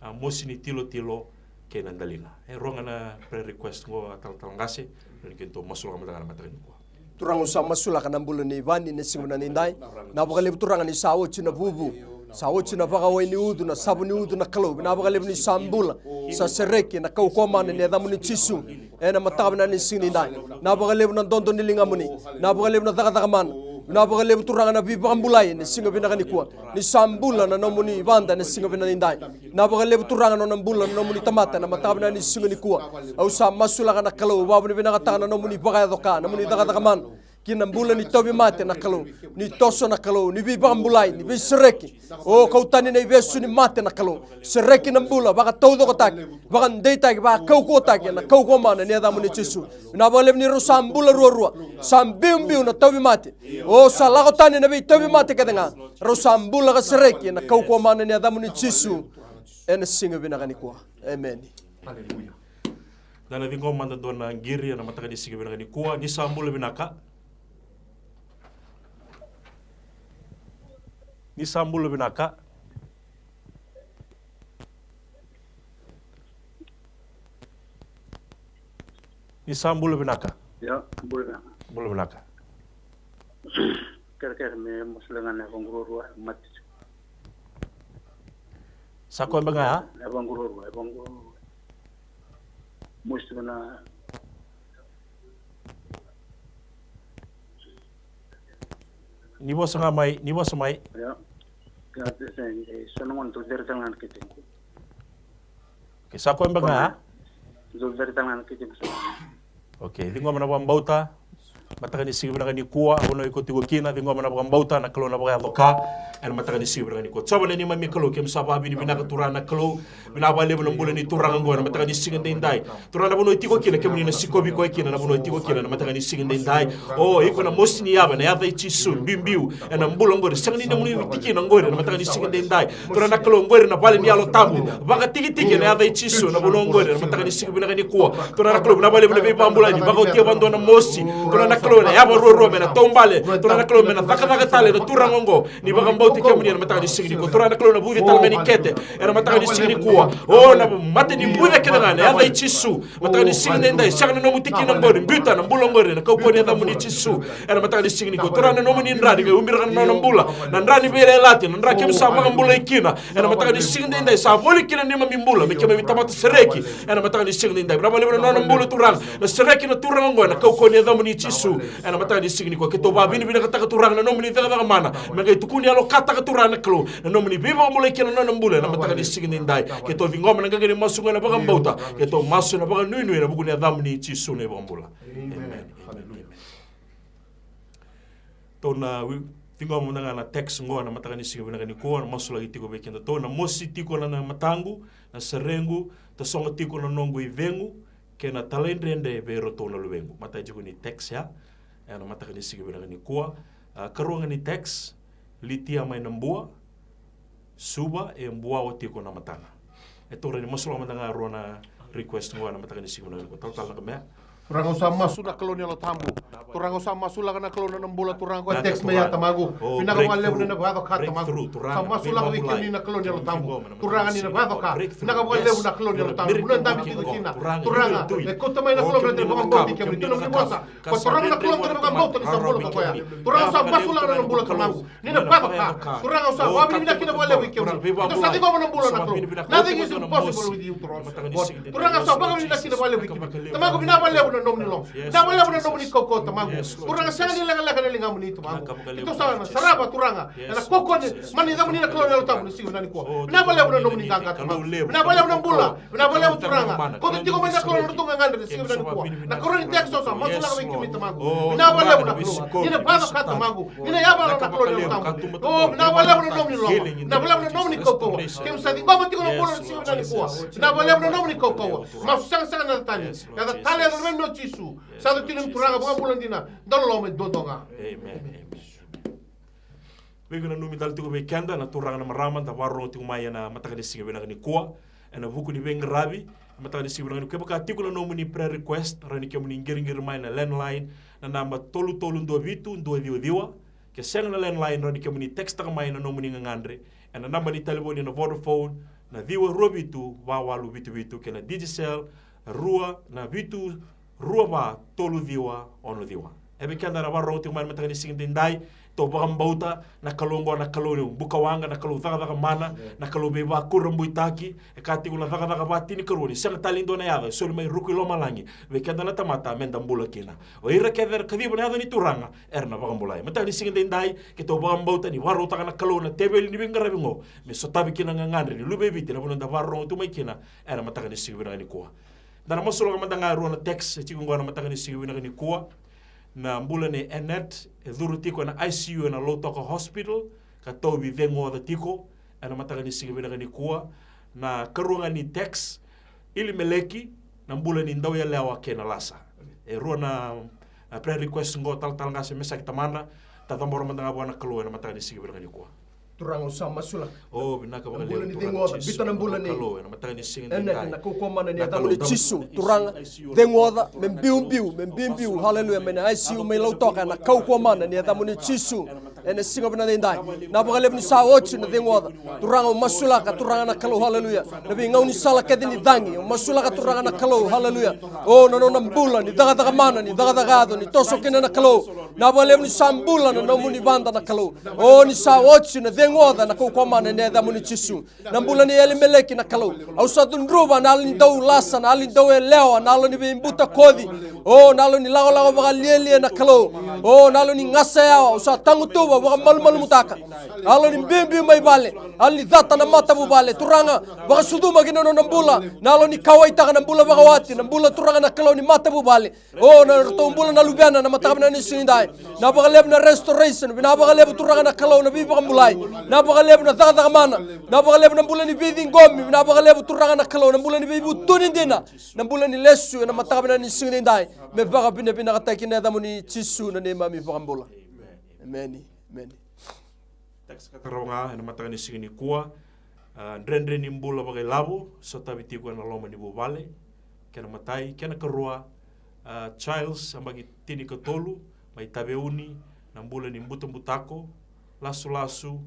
A, mosi ni tilotilo kei na daliga. E rua ga na prayer request qo a Talatala Qase, ni keitou masulaka mada ga na mataka nikua. Turaga au sa masulaka na bula nei Vani na siga vinaka ni dai. Na vakalevu Turaga ni sa oti na vuvu. Sa oti na vakawai ni ucu, na savu ni ucu na Kalou. Vinaka vakalevu ni sa bula. Sa sereki na kaukaua mana ni yacamuni Jisu. Ena mataka vinaka ni siga ni dai. Vinaka vakalevu na dodo ni ligamuni. Vinaka vakalevu na cakacaka mana. Vinaka vakalevu Turaga na veivakabulai ena siga vinaka nikua. Ni sa bula na nomuni vada ena siga vinaka ni dai. Vinaka vakalevu Turaga na nona bula na nomuni tamata ena mataka vinaka ni siga nikua. Au sa masulaka na Kalou, vakavinavinakataka na nomuni vakayaco ka, nomuni cakacaka mana. Ki na bula ni tauvimate na Kalou, ni toso na Kalou, ni veivakabulai, ni veisereki. O kau tani na ivesu ni mate na Kalou. Sereki na bula, vakataucokotaki, vakadeitaki, vakaukauwataki ena kaukaua mana ni yacamuni Jisu. Vinaka vakalevu ni rau sa bula ruarua, sa biubiu na tauvimate. O sa lako tani na veitauvimate kece ga. Rau sa bula ka sereki ena kaukaua mana ni yacamuni Jisu. Ena siga vinaka nikua. Emeni. Aleluya. Da na ciqoma mada dua na qiri ena mataka ni siga vinaka nikua. Ni sa bula vinaka. Ni sa bula vinaka. Ni sa bula vinaka. Io, bula vinaka. Bula vinaka. Kerekere me masulaka na yavaqu ruarua, mate. Sa koya beka ga ya? Yavaqu ruarua, yavaqu ruarua. Mosi tiko na. Ni vosa ga mai, ni vosa mai. Io. Ka te se, e, so na gauna tou cere tale ga na kete. Ke sa koya beka ga ya? Tou cere tale ga na kete. Okei, ciqoma na vakabauta. Mataka ni siga vinaka nikua, vanua iko tiko kina, ciqoma na vakabauta, na Kalou na vakayaco ka. Ena mataka ni siga vinaka nikua. Jiova na neimami Kalou, keimami sa vakavinavinaka Turaga na Kalou. Vinaka vakalevu na bula ni turaga oqo ena mataka ni siga daidai. Turaga na vanua e tiko kina, kemuni na sikovi koya kina na vanua e tiko kina ena mataka ni siga daidai. O, iko na mosi ni yava, ena yaca i Jisu, biubiu ena bula oqori, sega ni nomuni tikina oqori ena mataka ni siga daidai. Turaga na Kalou, oqori na vale ni Yalo Tabu, vakatikitiki ena yaca i Jisu ena vanua oqori ena mataka ni siga vinaka nikua. Turaga na Kalou, vinaka vakalevu na veivakabulai, ni vakaotia vakadua na mosi. Turaga na Kalou, na yava ruarua me na taubale, Turaga na Kalou, me na cakacaka tale na turaga oqo. Ni vakabauti kemuni ena mataka ni siga nikua, Turaga na Kalou, na vuce tale mai ni kete ena mataka ni siga nikua. O na mate ni vuce kece ga ena yaca i Jisu. Mataka ni siga edaidai, sega na nomu tikina oqori, biuta na bula oqori ena kaukauwa ni yacamuni Jisu. Ena mataka ni siga nikua, Turaga, na nomuni dra ni qai ubiraka na nona bula, na dra ni veiyalayalati, na dra keimami sa vakabulai kina. Ena mataka ni siga edaidai, sa voli kina neimami bula me keimami tamata sereki. Ena mataka ni siga edaidai, vinaka vakalevu na nona bula, Turaga, na sereki na turaga oqo ena kaukauwa ni yacamuni Jisu. Ena mataka ni siga nikua, keitou vakavinavinakataka, Turaga, na nomuni cakacaka mana me qai tukuni yalokataka, Turaga na Kalou, na nomuni veivakabulai kei na nona bula ena mataka ni siga edaidai. Keitou ciqoma na qaqa ni masu oqo ena vakabauta. Keitou masu ena vakanuinui ena vuku ni yacamuni Jisu na iVakabula. Emeni. Emeni. Emeni. Tou na wi- ciqoma mada ga na text oqo ena mataka ni siga vinaka nikua, na masulaki tiko vei kedatou: Na mosi tiko na, na mataqu, na serequ, tasogo tiko na noqu icegu, kei na talaidredre vei iratou na luvequ. Matai tiko ni text ya ena mataka ni siga vinaka nikua. A, karua ga ni text: Litia mai Nabua, Suva, e buawa tiko na matana. E tou rawa ni masulaka mada ga rua na request oqo ena mataka ni siga vinaka nikua. Talatala Nakamea. Turaga, au sa masu na Kalou ni Yalo Tabu. Turaga, au sa masulaka na Kalou na nona bula, Turaga, ko e text mai ya, tamaqu. Vinaka vakalevu na nona vakacoka, tamaqu. Sa masulaka vei kemuni na Kalou ni Yalo Tabu, Turaga, ni na vakacoka. Vinaka vakalevu na Kalou ni Yalo Tabu, na dabe tiko kina, Turaga. E kauta mai na Kalou, na vakabauti kemuni, dua na nomuni vosa. Ko Turaga na Kalou, dua na vakabauta ni sa bula ko koya. Turaga, au sa masulaka na nona bula, tamaqu. Ni na vakacoka, Turaga, au sa vakavinavinaka kina vakalevu vei kemuni. Keitou sa ciqoma na bula, na Kalou. Nothing is impossible with you, Turaga. Turaga, au sa vakavinavinaka kina vakalevu vei kemuni. Tamaqu, vinaka vakalevu na nomuni loma. Vinaka vakalevu na nomuni kaukauwa, tamaqu. Turaga, sega ni lekaleka na ligamuni, tamaqu. Keitou sa na sarava, Turaga, ena kaukauwa ni, mana ni yacamuni na Kalou ni Yalo Tabu, na siga vinaka nikua. Vinaka vakalevu na nomuni qaqa, tamaqu. Vinaka vakalevu na bula. Vinaka vakalevu, Turaga. Kauta tiko mai na Kalou na nodratou gagadre ena siga vinaka nikua. Na karua ni text au sa masulaka vei kemuni, tamaqu. Vinaka vakalevu na Kalou. Ni na vakacoka, tamaqu. Ni na yavala, na Kalou ni Yalo Tabu. O, vinaka vakalevu na nomuni loma. Vinaka vakalevu na nomuni kaukauwa. Keimami sa ciqoma tiko na bula ena siga vinaka nikua. Vinaka vakalevu na nomuni kaukauwa. Masu sega sara na yaca tani. Yaca tale, yaca tani o Jisu. Sa yaco tiko na Turaga, vakabula dina, dau loloma duadua ga. Emeni. Emeni. Veivakananumi tale tiko vei keda na turaga, na marama, da vakarorogo tiko mai ena mataka ni siga vinaka nikua ena vuku ni veiqaravi. Mataka ni siga vinaka nikua, kevaka tiko na nomuni prayer request, rawa ni kemuni qiriqiri mai na landline, na naba tolu tolu dua vitu dua ciwa ciwa. Ke sega na landline, rawa ni kemuni textaka mai na nomuni gagadre ena naba ni talevoni na Vodafone, na ciwa rua vitu va walu vitu vitu, kei na Digicel, rua na vitu rua va tolu ciwa ono ciwa. E vei keda na vakarorogo tiko mai na mataka ni siga edaidai, tou vakabauta na Kalou oqo na Kalou ni bukawaqa, na Kalou cakacaka mana, na Kalou veivakurabuitaki. E kaya tiko na Cakacaka va tinikarua ni sega tale ni dua na yaca e soli mai ruku i lomalagi vei keda na tamata meda bula kina. O ira kece era kaciva na yaca ni Turaga era na vakabulai. Mataka ni siga edaidai, keitou vakabauta ni vakarautaka na Kalou na teveli ni veiqaravi oqo me sotavi kina na gagadre ni luve i Viti, na vanua eda vakarorogo tu mai kina ena mataka ni siga vinaka nikua. Da na masulaka mada ga e rua na text e tiko oqo ena mataka ni siga vinaka nikua. Na bula nei Annette, e curu tiko ena I C U ena Lautoka Hospital, ka tauvi cegu oca tiko ena mataka ni siga vinaka nikua. Na karua ga ni text, Ilimeleki, na bula ni dauyalewa kei na lasa. E rua na, na prayer request oqo, talatala qase Mesaki Tamada, da cabora mada ga vua na Kalou ena mataka ni siga vinaka nikua. Turaga, au sa masulaka. O, vinaka vakalevu, Turaga Jisu, na bula ni cegu oca, biuta na bula nei Kalou ena mataka ni siga edaidai. Ena kaukauwa mana ni yacamuni Jisu, Turaga, cegu oca me biubiu, me biubiu, haleluya, mai na I C U mai Lautoka, ena kaukauwa mana ni yacamuni Jisu. Ena siga vinaka edaidai, vinaka vakalevu ni sa oti na cegu oca. Turaga, au masulaka, Turaga na Kalou, haleluya, na veigaunisala kece ni cagi, au masulaka, Turaga na Kalou, haleluya. O, na nona bula ni cakacaka mana, ni cakacaka yaco, ni toso kina na Kalou. Vinaka vakalevu ni sa bula na nomuni vada na Kalou. O, ni sa oti na cegu oca ena kaukauwa mana ni yacamuni Jisu. Na bula nei Elimeleki na Kalou. Au sa cudruva na yalo ni dau lasa, na yalo ni dau yalewa, na yalo ni veibutakoci. O, na yalo ni lakolako vakalialia na Kalou. O, na yalo ni gasa yawa, au sa tagutuva, vakamalumalumutaka. Yalo ni biubiu mai vale, yalo ni cata na matavuvale. Turaga, vakasucuma kina na nona bula na yalo ni kauwaitaka na bula vakawati, na bula, Turaga na Kalou, ni matavuvale. O, na ratou bula na luvena ena mataka vinaka ni siga edaidai. Vinaka vakalevu na restoration, vinaka vakalevu, Turaga na Kalou, na veivakabulai. Vinaka vakalevu na cakacaka mana, vinaka vakalevu na bula ni veiciqomi, vinaka vakalevu, Turaga na Kalou, na bula ni veivutuni dina, na bula ni lesu ena mataka vinaka ni siga edaidai. Me vakavinavinakataki na yacamuni Jisu na neimami iVakabula. Emeni. Emeni. Text ka tarava ga ena mataka ni siga nikua. A, dredre ni bula vakailavo, sotavi tiko ena loma ni vuvale. Kena imatai, kena ikarua, a, Giles, yabaki tinikatolu, Mai Taveuni, na bula ni butabutako, lasulasu,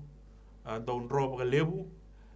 a, dau dro vakalevu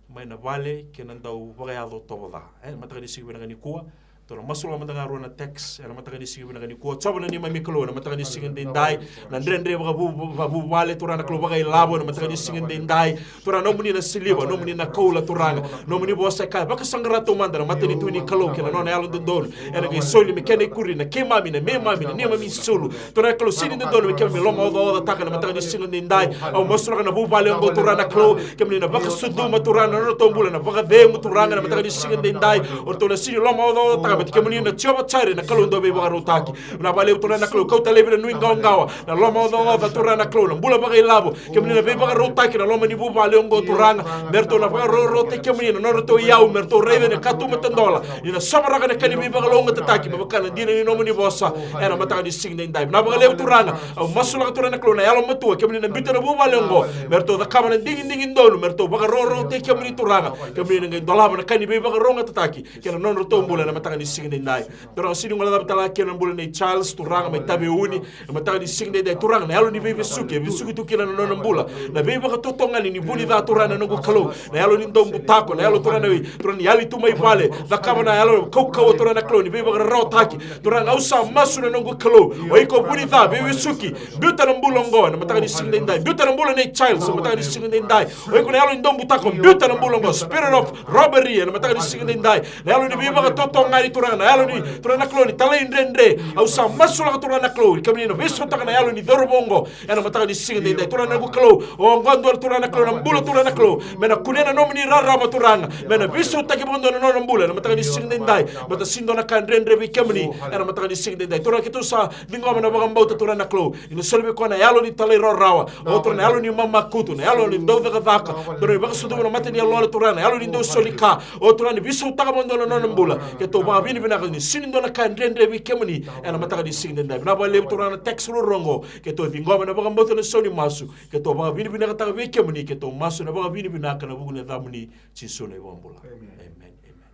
mai na vale kei na dau vakayaco tovo ca. E, na mataka ni siga vinaka nikua, tou na masulaka mada ga rua na text ena mataka ni siga vinaka nikua. Jiova na neimami Kalou, ena mataka ni siga daidai, na dredre vakavu- vakavuvale, Turaga na Kalou, vakailavo, ena mataka ni siga daidai. Turaga, nomuni na siliva, nomuni na koula, Turaga. Nomuni vosa e kaya, vakasaqara taumada na matanitu ni Kalou kei na nona yalododonu. Ena qai soli me kena ikuri na keimami, na meimami, na neimami isulu. Turaga na Kalou, sega ni dodonu me keimami lomaocaocataka na mataka ni siga daidai. Au masulaka na vuvale oqo, Turaga na Kalou, kemuni na vakasucuma, Turaga, na nodratou bula na vakacegu, Turaga, na mataka ni siga daidai. O ratou na sega ni lomaocaocataka, baleta kemuni na Jiova Jaire, na Kalou dau veivakarautaki. Vinaka vakalevu, Turaga na Kalou, kauta laivi na nuiqawaqawa, na lomaocaoca, Turaga na Kalou, na bula vakailavo. Kemuni na veivakarautaki na loma ni vuvale oqo, Turaga. Me ratou na vakarorotaki kemuni na nodratou iyau, me ratou raica na katuba tadola. Ni na sovaraka na ka ni veivakalougatataki me vaka na dina ni nomuni vosa ena mataka ni siga daidai. Vinaka vakalevu, Turaga, au masulaka, Turaga na Kalou, na yalomatua, kemuni na biuta na vuvale oqo, me ratou cakava na digidigi donu, me ratou vakarorotaki kemuni, Turaga. Kemuni na qai dolava na ka ni veivakalougatataki kei na nodratou bula ena mataka ni siga daidai. Turaga, sega ni guilecava tale ga kina na bula nei Charles, Turaga, mai Taveuni, na mataka ni siga daidai, Turaga, na yalo ni veivesuki e vesuki tu kina na nona bula. Na veivakatotogani ni vu ni ca, Turaga na noqu Kalou, na yalo ni dau butako, na yalo, Turaga na, Turaga, ni yali tu mai vale, cakava na yalo kaukauwa, Turaga na Kalou, ni veivakararawataki. Turaga, au sa masu, na noqu Kalou, o iko vu ni ca, veivesuki, biuta na bula oqo ena mataka ni siga daidai. Biuta na bula nei Charles ena mataka ni siga daidai. O iko na yalo ni dau butako, biuta na bula oqo. Spirit of robbery ena mataka ni siga daidai. Na yalo ni veivakatotogani, Turaga, na yalo ni, Turaga na Kalou, ni talaidredre. Au sa masulaka, Turaga na Kalou, kemuni na veisautaka na yalo ni cauravou oqo ena mataka ni siga daidai. Turaga na noqu Kalou, o oqo dua, Turaga na Kalou, na bula, Turaga na Kalou, me na kunea na nomuni rarama, Turaga, me na veisautaki vakadua na nona bula ena mataka ni siga daidai. Baleta sega ni dua na ka dredre vei kemuni ena mataka ni siga daidai. Turaga, keitou sa ciqoma na vakabauta, Turaga na Kalou, ni na soli vei koya na yalo ni talairawarawa. O, Turaga, na yalo ni mamakutu, na yalo ni dau cakacaka, Turaga, ni vakasucuma na mata ni yaloyalo, Turaga, na yalo ni dau soli ka. O, Turaga, ni veisautaka vakadua na nona bula. Keitou vakavinavinaka ni sega ni dua na ka dredre vei kemuni ena mataka ni siga daidai. Vinaka vakalevu, Turaga, na text ruarua oqo. Keitou ciqoma na vakabauta, na sau ni masu. Keitou vakavinavinakataka vei kemuni, keitou masu na vakavinavinaka ena vuku ni yacamuni, Jisu na iVakabula. Amen. Amen. Amen.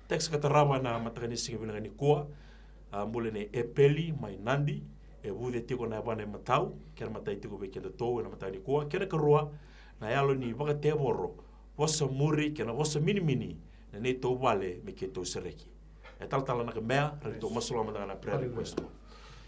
Text ka tarava ena mataka ni siga vinaka nikua, a, bula nei Epeli mai Nadi, e vuce tiko na yavana imatau, kena matai tiko vei kedatou ena mataka nikua. Kena karua, na yalo ni vakatevoro, vosa muri kei na vosa minimini, na neitou vale me keitou sereki. E Talatala Nakabea, ratou masulaka mada ga na prayer request.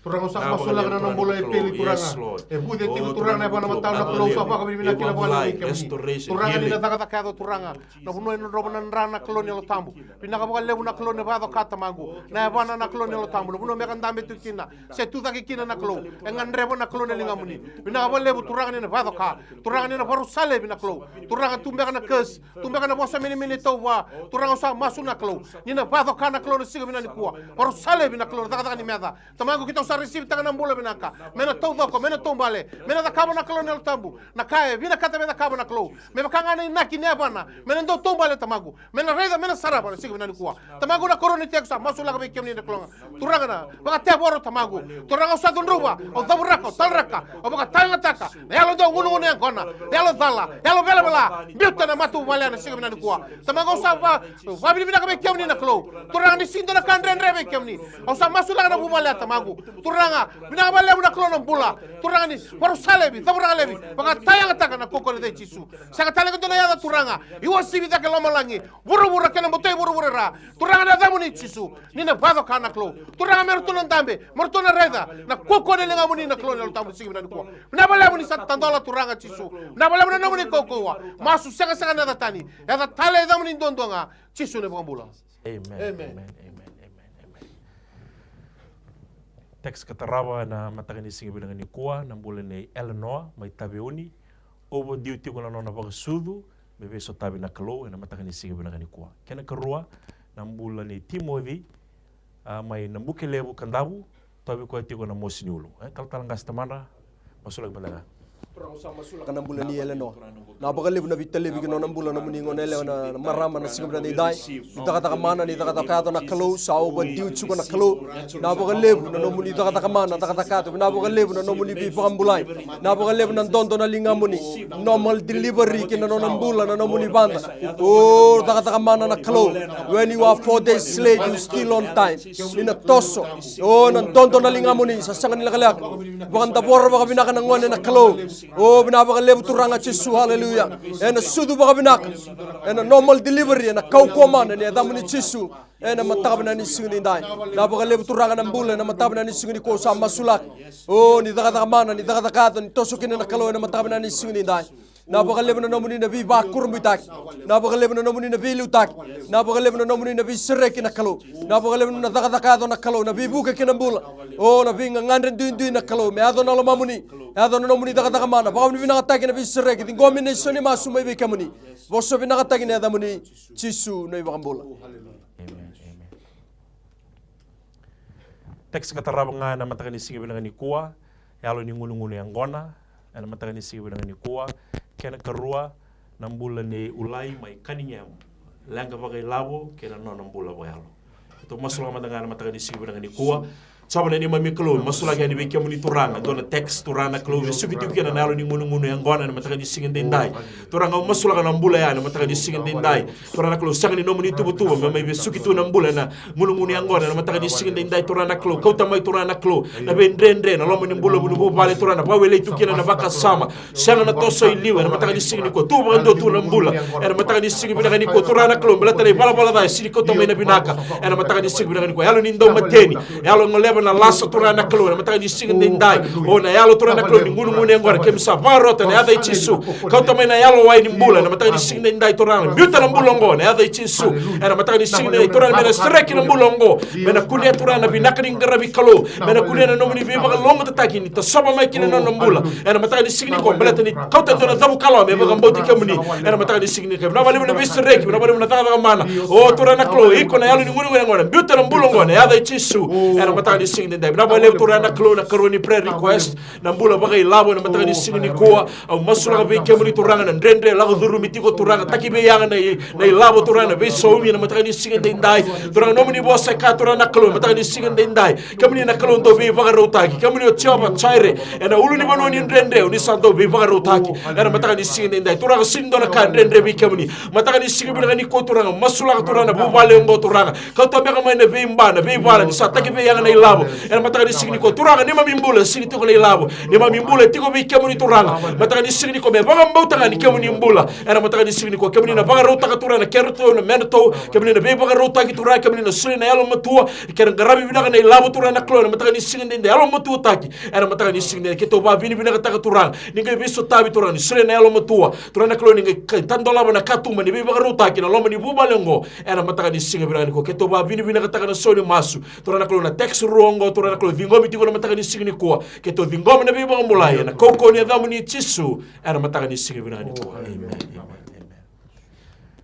Turaga, au sa masulaka na nona bula o Epeli, Turaga. E vuce tiko, Turaga, na yavana imatau, na Kalou, au sa vakavinavinaka kina vakalevu vei kemuni. Turaga, ni na cakacaka yaco, Turaga. Na vanua e drodrova na dra, na Kalou ni Yalo Tabu. Vinaka vakalevu, na Kalou, ni vakacoka, Tamaqu. Na yavana, na Kalou ni Yalo Tabu, na vanua me ka dabe tu kina, se tucake kina, na Kalou, e gadreva, na Kalou, na ligamuni. Vinaka vakalevu, Turaga, ni na vakacoka. Turaga, ni na vakarusa laivi, na Kalou. Turaga, tu beka na curse, tu beka na vosa minimini tauva. Turaga, au sa masu, na Kalou, ni na vakacoka, na Kalou, na siga vinaka nikua. Vakarusa laivi, na Kalou, na cakacaka ni meca. Tamaqu, keitou sa receive-taka na bula vinaka, me na taucoko, me na taubale, me na cakava, na Kalou ni Yalo Tabu na ka e vinakata me cakava, na Kalou. Me vaka ga na inaki ni yavana, me na dau taubale, Tamaqu, me na raica, me na sarava na siga vinaka nikua. Tamaqu, na koro ni teko sa masulaka vei kemuni, na Kalou ga. Turaga, na vakatevoro, Tamaqu. Turaga, au sa cudruva, au cavuraka, au talaraka, au vakatayagataka na yalo dau gunugunu yaqona, na yalo cala, yalo velavela. Biuta na matavuvale ena siga vinaka nikua. Tamaqu, au sa va- vakavinavinaka vei kemuni, na Kalou. Turaga, ni sega ni dua na ka dredre vei kemuni. Au sa masulaka na vuvale ya, Tamaqu. Turaga, vinaka vakalevu, na Kalou, na bula. Turaga, ni vakarusa laivi, cavuraka laivi, vakatayagataka na kaukauwa ni yaca i Jisu. Sega tale ga dua na yaca, Turaga, e uasivi cake lomalagi, vuravura kei na buto i vuravura i ra. Turaga, na yacamuni, Jisu, ni na vakacoka, na Kalou. Turaga, me ratou na dabe, me ratou na raica na kaukauwa ni ligamuni, na Kalou ni Yalo Tabu, na siga vinaka nikua. Vinaka vakalevu ni sa tadola, Turaga Jisu. Vinaka vakalevu na nomuni kaukauwa. Masu segasega na yaca tani, yaca tale, yacamuni duadua ga, Jisu na iVakabula. Amen. Amen. Amen. Amen. Amen. Amen. Text ka tarava ena mataka ni siga vinaka nikua, na bula nei Eleanor mai Taveuni. Overdue tiko na nona vakasucu, me veisotavi, na Kalou, ena mataka ni siga vinaka nikua. Kena karua, na bula nei Timoci, a, mai Nabukelevu, Kadavu, tauvi koya tiko na mosi ni ulu. E, Talatala Qase Tamada, masulaki mada ga. Ka na bula ni Elenoa. Na vakalevu na veitalevi ki na nona bula, nomuni gone yalewa na, na marama na siga vinaka daidai. Ni cakacaka mana, ni cakacaka yaco na Kalou, sa overdue tiko na Kalou. Na vakalevu na nomuni cakacaka mana, cakacaka yaco. Na vakalevu na nomuni veivakabulai. Na vakalevu na dodo na ligamuni. Normal delivery ki na nona bula, na nomuni vada. O, cakacaka mana na Kalou. When you are four days late, you still on time. Ni na toso. O, na dodo na ligamuni, sa sega ni lekaleka. Vakadavora vakavinaka na gone na Kalou. O, vinaka vakalevu Turaga Jisu, haleluya. Ena sucu vakavinaka. Ena normal delivery, ena kaukauwa mana ni yacamuni Jisu. Ena mataka vinaka ni siga daidai. Na vakalevu Turaga na bula, ena mataka vinaka ni siga nikua sa masulaka. O, ni cakacaka mana, ni cakacaka yaco, ni toso kina na Kalou, ena mataka vinaka ni siga daidai. Na vakalevu na nomuni na veivakurabuitaki. Na vakalevu na nomuni na veiliutaki. Na vakalevu na nomuni na veisereki na Kalou. Na vakalevu na cakacaka yaco na Kalou, na veivuke ki na bula. O, na veigagadre duidui na Kalou, me yaco na lomamuni. Yaco na nomuni cakacaka mana, vakavinavinakataki na veisereki, ciqomi na isau ni masu mai vei kemuni. Vosa vinakataki na yacamuni, Jisu na iVakabula. Amen, amen. Text ka tarava ga ena mataka ni siga vinaka nikua, yalo ni gunugunu yaqona, ena mataka ni siga vinaka nikua, kena karua, na bula nei Ulai mai Kanigemu, leqa vakailavo kei na nona bula vakayalo. Keitou masulaka mada ga ena mataka ni siga vinaka nikua. Jiova na neimami Kalou, masulaki yani vei kemuni Turaga, dua na text Turaga na Kalou, vesuki tiko kina na yalo ni gunugunu yaqona ena mataka ni siga daidai. Turaga, au masulaka na bula ya ena mataka ni siga daidai. Turaga na Kalou, sega ni nomuni tuvatuva me mai vesuki tu na bula ena gunugunu yaqona ena mataka ni siga daidai. Turaga na Kalou, kauta mai Turaga na Kalou na veidredre ena loma ni bula ni vuvale, Turaga, na vakawelei tu kina na vakasama. Sega na toso i liu ena mataka ni siga nikua, tu vakadua tu na bula ena mataka ni siga vinaka nikua, Turaga na Kalou, baleta na ivalavala ca e sega ni kauta mai na vinaka ena mataka ni siga vinaka nikua. Yalo ni daumateni, yalo e goleva na lasa, Turaga na Kalou, ena mataka ni siga daidai. O na yalo, Turaga na Kalou, ni gunugunu yaqona, keimami sa vakarota ena yaca i Jisu. Kauta mai na yalowai ni bula ena mataka ni siga daidai, Turaga, biuta na bula oqo ena yaca i Jisu. Ena mataka ni siga daidai, Turaga, me na sereki na bula oqo, me na kunea, Turaga, na vinaka ni qaravi Kalou, me na kunea na nomuni veivakalougatataki ni tasova mai kina na nona bula ena mataka ni siga nikua, baleta ni kauta e dua na cavukalawa me vakabauti kemuni ena mataka ni siga nikua. Vinaka vakalevu na veisereki, vinaka vakalevu na cakacaka mana. O Turaga na Kalou, iko na yalo ni gunugunu yaqona, biuta na bula oqo ena yaca i Jisu ena mataka ni siga daidai. Vinaka vakalevu Turaga na Kalou, na karua ni prayer request, na bula vakailavo ena mataka ni siga nikua. Au masulaka vei kemuni Turaga na dredre lako curumi tiko, Turaga, taki veiyaga na i, na ilavo, Turaga, na veisaumi ena mataka ni siga daidai. Turaga, nomuni vosa e kaya, Turaga na Kalou, ena mataka ni siga daidai, kemuni na Kalou dau veivakarautaki. Kemuni o Jiova Jaire, ena ulunivanua ni dredre, oni sa dau veivakarautaki ena mataka ni siga daidai. Turaga, sega ni dua na ka dredre vei kemuni. Mataka ni siga vinaka nikua, Turaga, masulaka, Turaga, na vuvale oqo, Turaga. Kauta beka mai na veiba, na veivala, ni sa taki veiyaga na ilavo ena mataka ni siga nikua, Turaga, neimami bula e sega ni tiko na ilavo. Neimami bula e tiko vei kemuni, Turaga. Mataka ni siga nikua, me vakabauta ga ni kemuni bula ena mataka ni siga nikua. Kemuni na vakarautaka, Turaga, na kedratou, na medratou. Kemuni na veivakarautaki, Turaga, kemuni na solia na yalomatua, kei na qaravi vinaka na ilavo, Turaga na Kalou, ena mataka ni siga daidai, yalomatuataki ena mataka ni siga daidai. Keitou vakavinavinakataka, Turaga, ni qai veisotavi, Turaga, ni solia na yalomatua, Turaga na Kalou, ni qai ka, tadolava na katuba ni veivakarautaki ena loma ni vuvale oqo ena mataka ni siga vinaka nikua. Keitou vakavinavinakataka na sau ni masu, Turaga na Kalou, na text rua oqo, Turaga na Kalou, ciqomi tiko ena mataka ni siga nikua. Keitou ciqoma na veivakabulai ena kaukauwa ni yacamuni Jisu ena mataka ni siga vinaka nikua. Amen. Amen. Amen.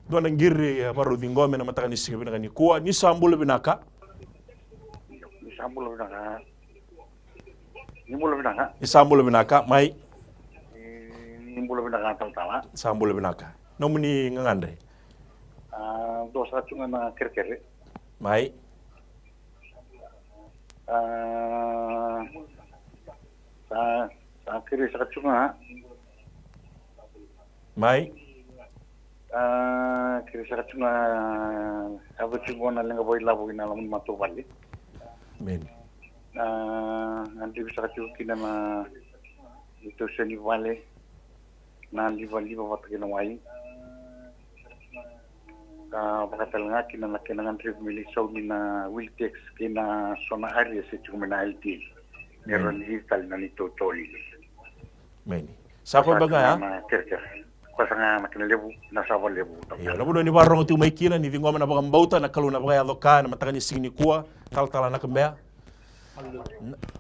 Dua na qiri, eh, varau ciqomi ena mataka ni siga vinaka nikua. Ni sa bula vinaka. Ni sa bula vinaka. Ni bula vinaka. Ni sa bula vinaka. Mai. Ni, ni bula vinaka, talatala. Sa bula vinaka. Nomuni gagadre? A, dua saka tu ga na kerekere. Mai. A, sa, sa kerei saka tu ga. Mai. A, kerei saka tu ga, a, yaco tu qo na leqa vakailavo ina loma ni matavuvale. Amen. A, gadrevi saka tiko kina na neitou seni vale, na livaliva vata kei na wai. Ka vaka tale ga kina na kena gadrevi me lai saumi na wheel tax kei na so na arrears e tiko mai na L T A. Me rawa ni cici tale na neitou toli. Meni. Sa koya beka ya? Na kerekere. Koya saka ga na kena levu, na sava levu. Io, na vanua ni vakarorogo tiko mai kina, ni ciqoma na vakabauta, na Kalou na vakayaco ka ena mataka ni siga nikua, talatala Nakabea.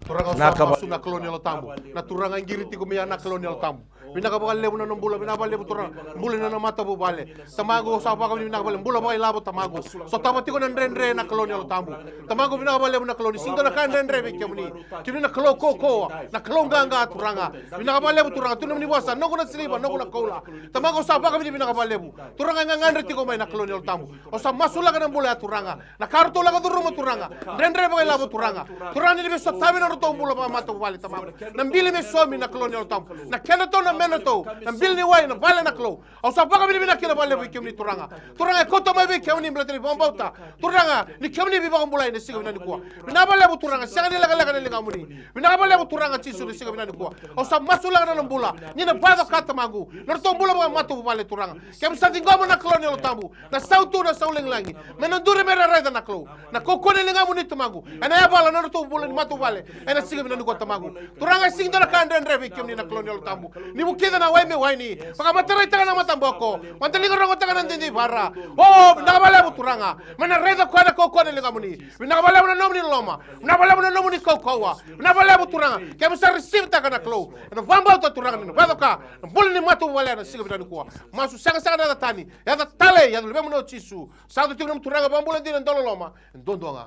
Turaga, au sa masu na Kalou ni Yalo Tabu. Na Turaga e qiri tiko mai ya na Kalou ni Yalo Tabu. Vinaka vakalevu na nona bula, vinaka vakalevu Turaga, bula ni nona matavuvale. Tamaqu, au sa vakavinavinaka vakalevu, bula vakailavo Tamaqu. Sotava tiko na dredre na Kalou ni Yalo Tabu. Tamaqu, vinaka vakalevu na Kalou, ni sega ni dua na ka e dredre vei kemuni. Kemuni na Kalou kaukauwa, na Kalou qaqa Turaga. Vinaka vakalevu Turaga, tu nomuni vosa, noqu na siliva, noqu na koula. Tamaqu, au sa vakavinavinaka vakalevu. Turaga e gagadre tiko mai na Kalou ni Yalo Tabu. Au sa masulaka na bula ya Turaga. Na ka ratou lako curuma Turaga. Dredre vakailavo Turaga. Turaga ni veisotavi na nodratou bula vakamatavuvale Tamaqu. Na bili me saumi na Kalou ni Yalo Tabu. Na kedratou na medratou. Na bili ni wai na vale na Kalou. Au sa vakavinavinaka kina vakalevu vei kemuni Turaga. Turaga e kauta mai vei kemuni baleta ni vakabauta. Turaga ni kemuni veivakabulai na siga vinaka nikua. Vinaka vakalevu Turaga, sega ni lekaleka na ligamuni. Vinaka vakalevu Turaga Jisu na siga vinaka nikua. Au sa masulaka na nona bula. Ni na vakacoka Tamaqu. Na nodratou bula vakamatavuvale Turaga. Kemu sa ciqoma na Kalou ni Yalo Tabu. Na sautu, na sau lagilagi. Me na duri me ra raica na Kalou. Na kaukauwa ni ligamuni Tamaqu. Ena yavala na nodratou bula ni matavuvale. Ena siga vinaka nikua Tamaqu. Turaga e sega ni dua na ka e dredre vei kemuni na Kalou ni Yalo Tabu. Ni vukica na wai me waini. Vakamataraitaka na mataboko. Vakadaliga rogotaka na didiivara. O, vinaka vakalevu Turaga. Me na raica koya na kaukauwa ni ligamuni. Vinaka vakalevu na nomuni loloma. Vinaka vakalevu na nomuni kaukauwa. Vinaka vakalevu Turaga. Kemu sa receive-taka na Kalou. Ena vakabauta Turaga ni na vakacoka. Na bula ni matavuvale ena siga vinaka nikua. Masu sega sega na yaca tani. Yaca talei, yaca luvemuni o Jisu. Sa tu tiko na nomu Turaga vakabula dina, dauloloma. E duadua ga.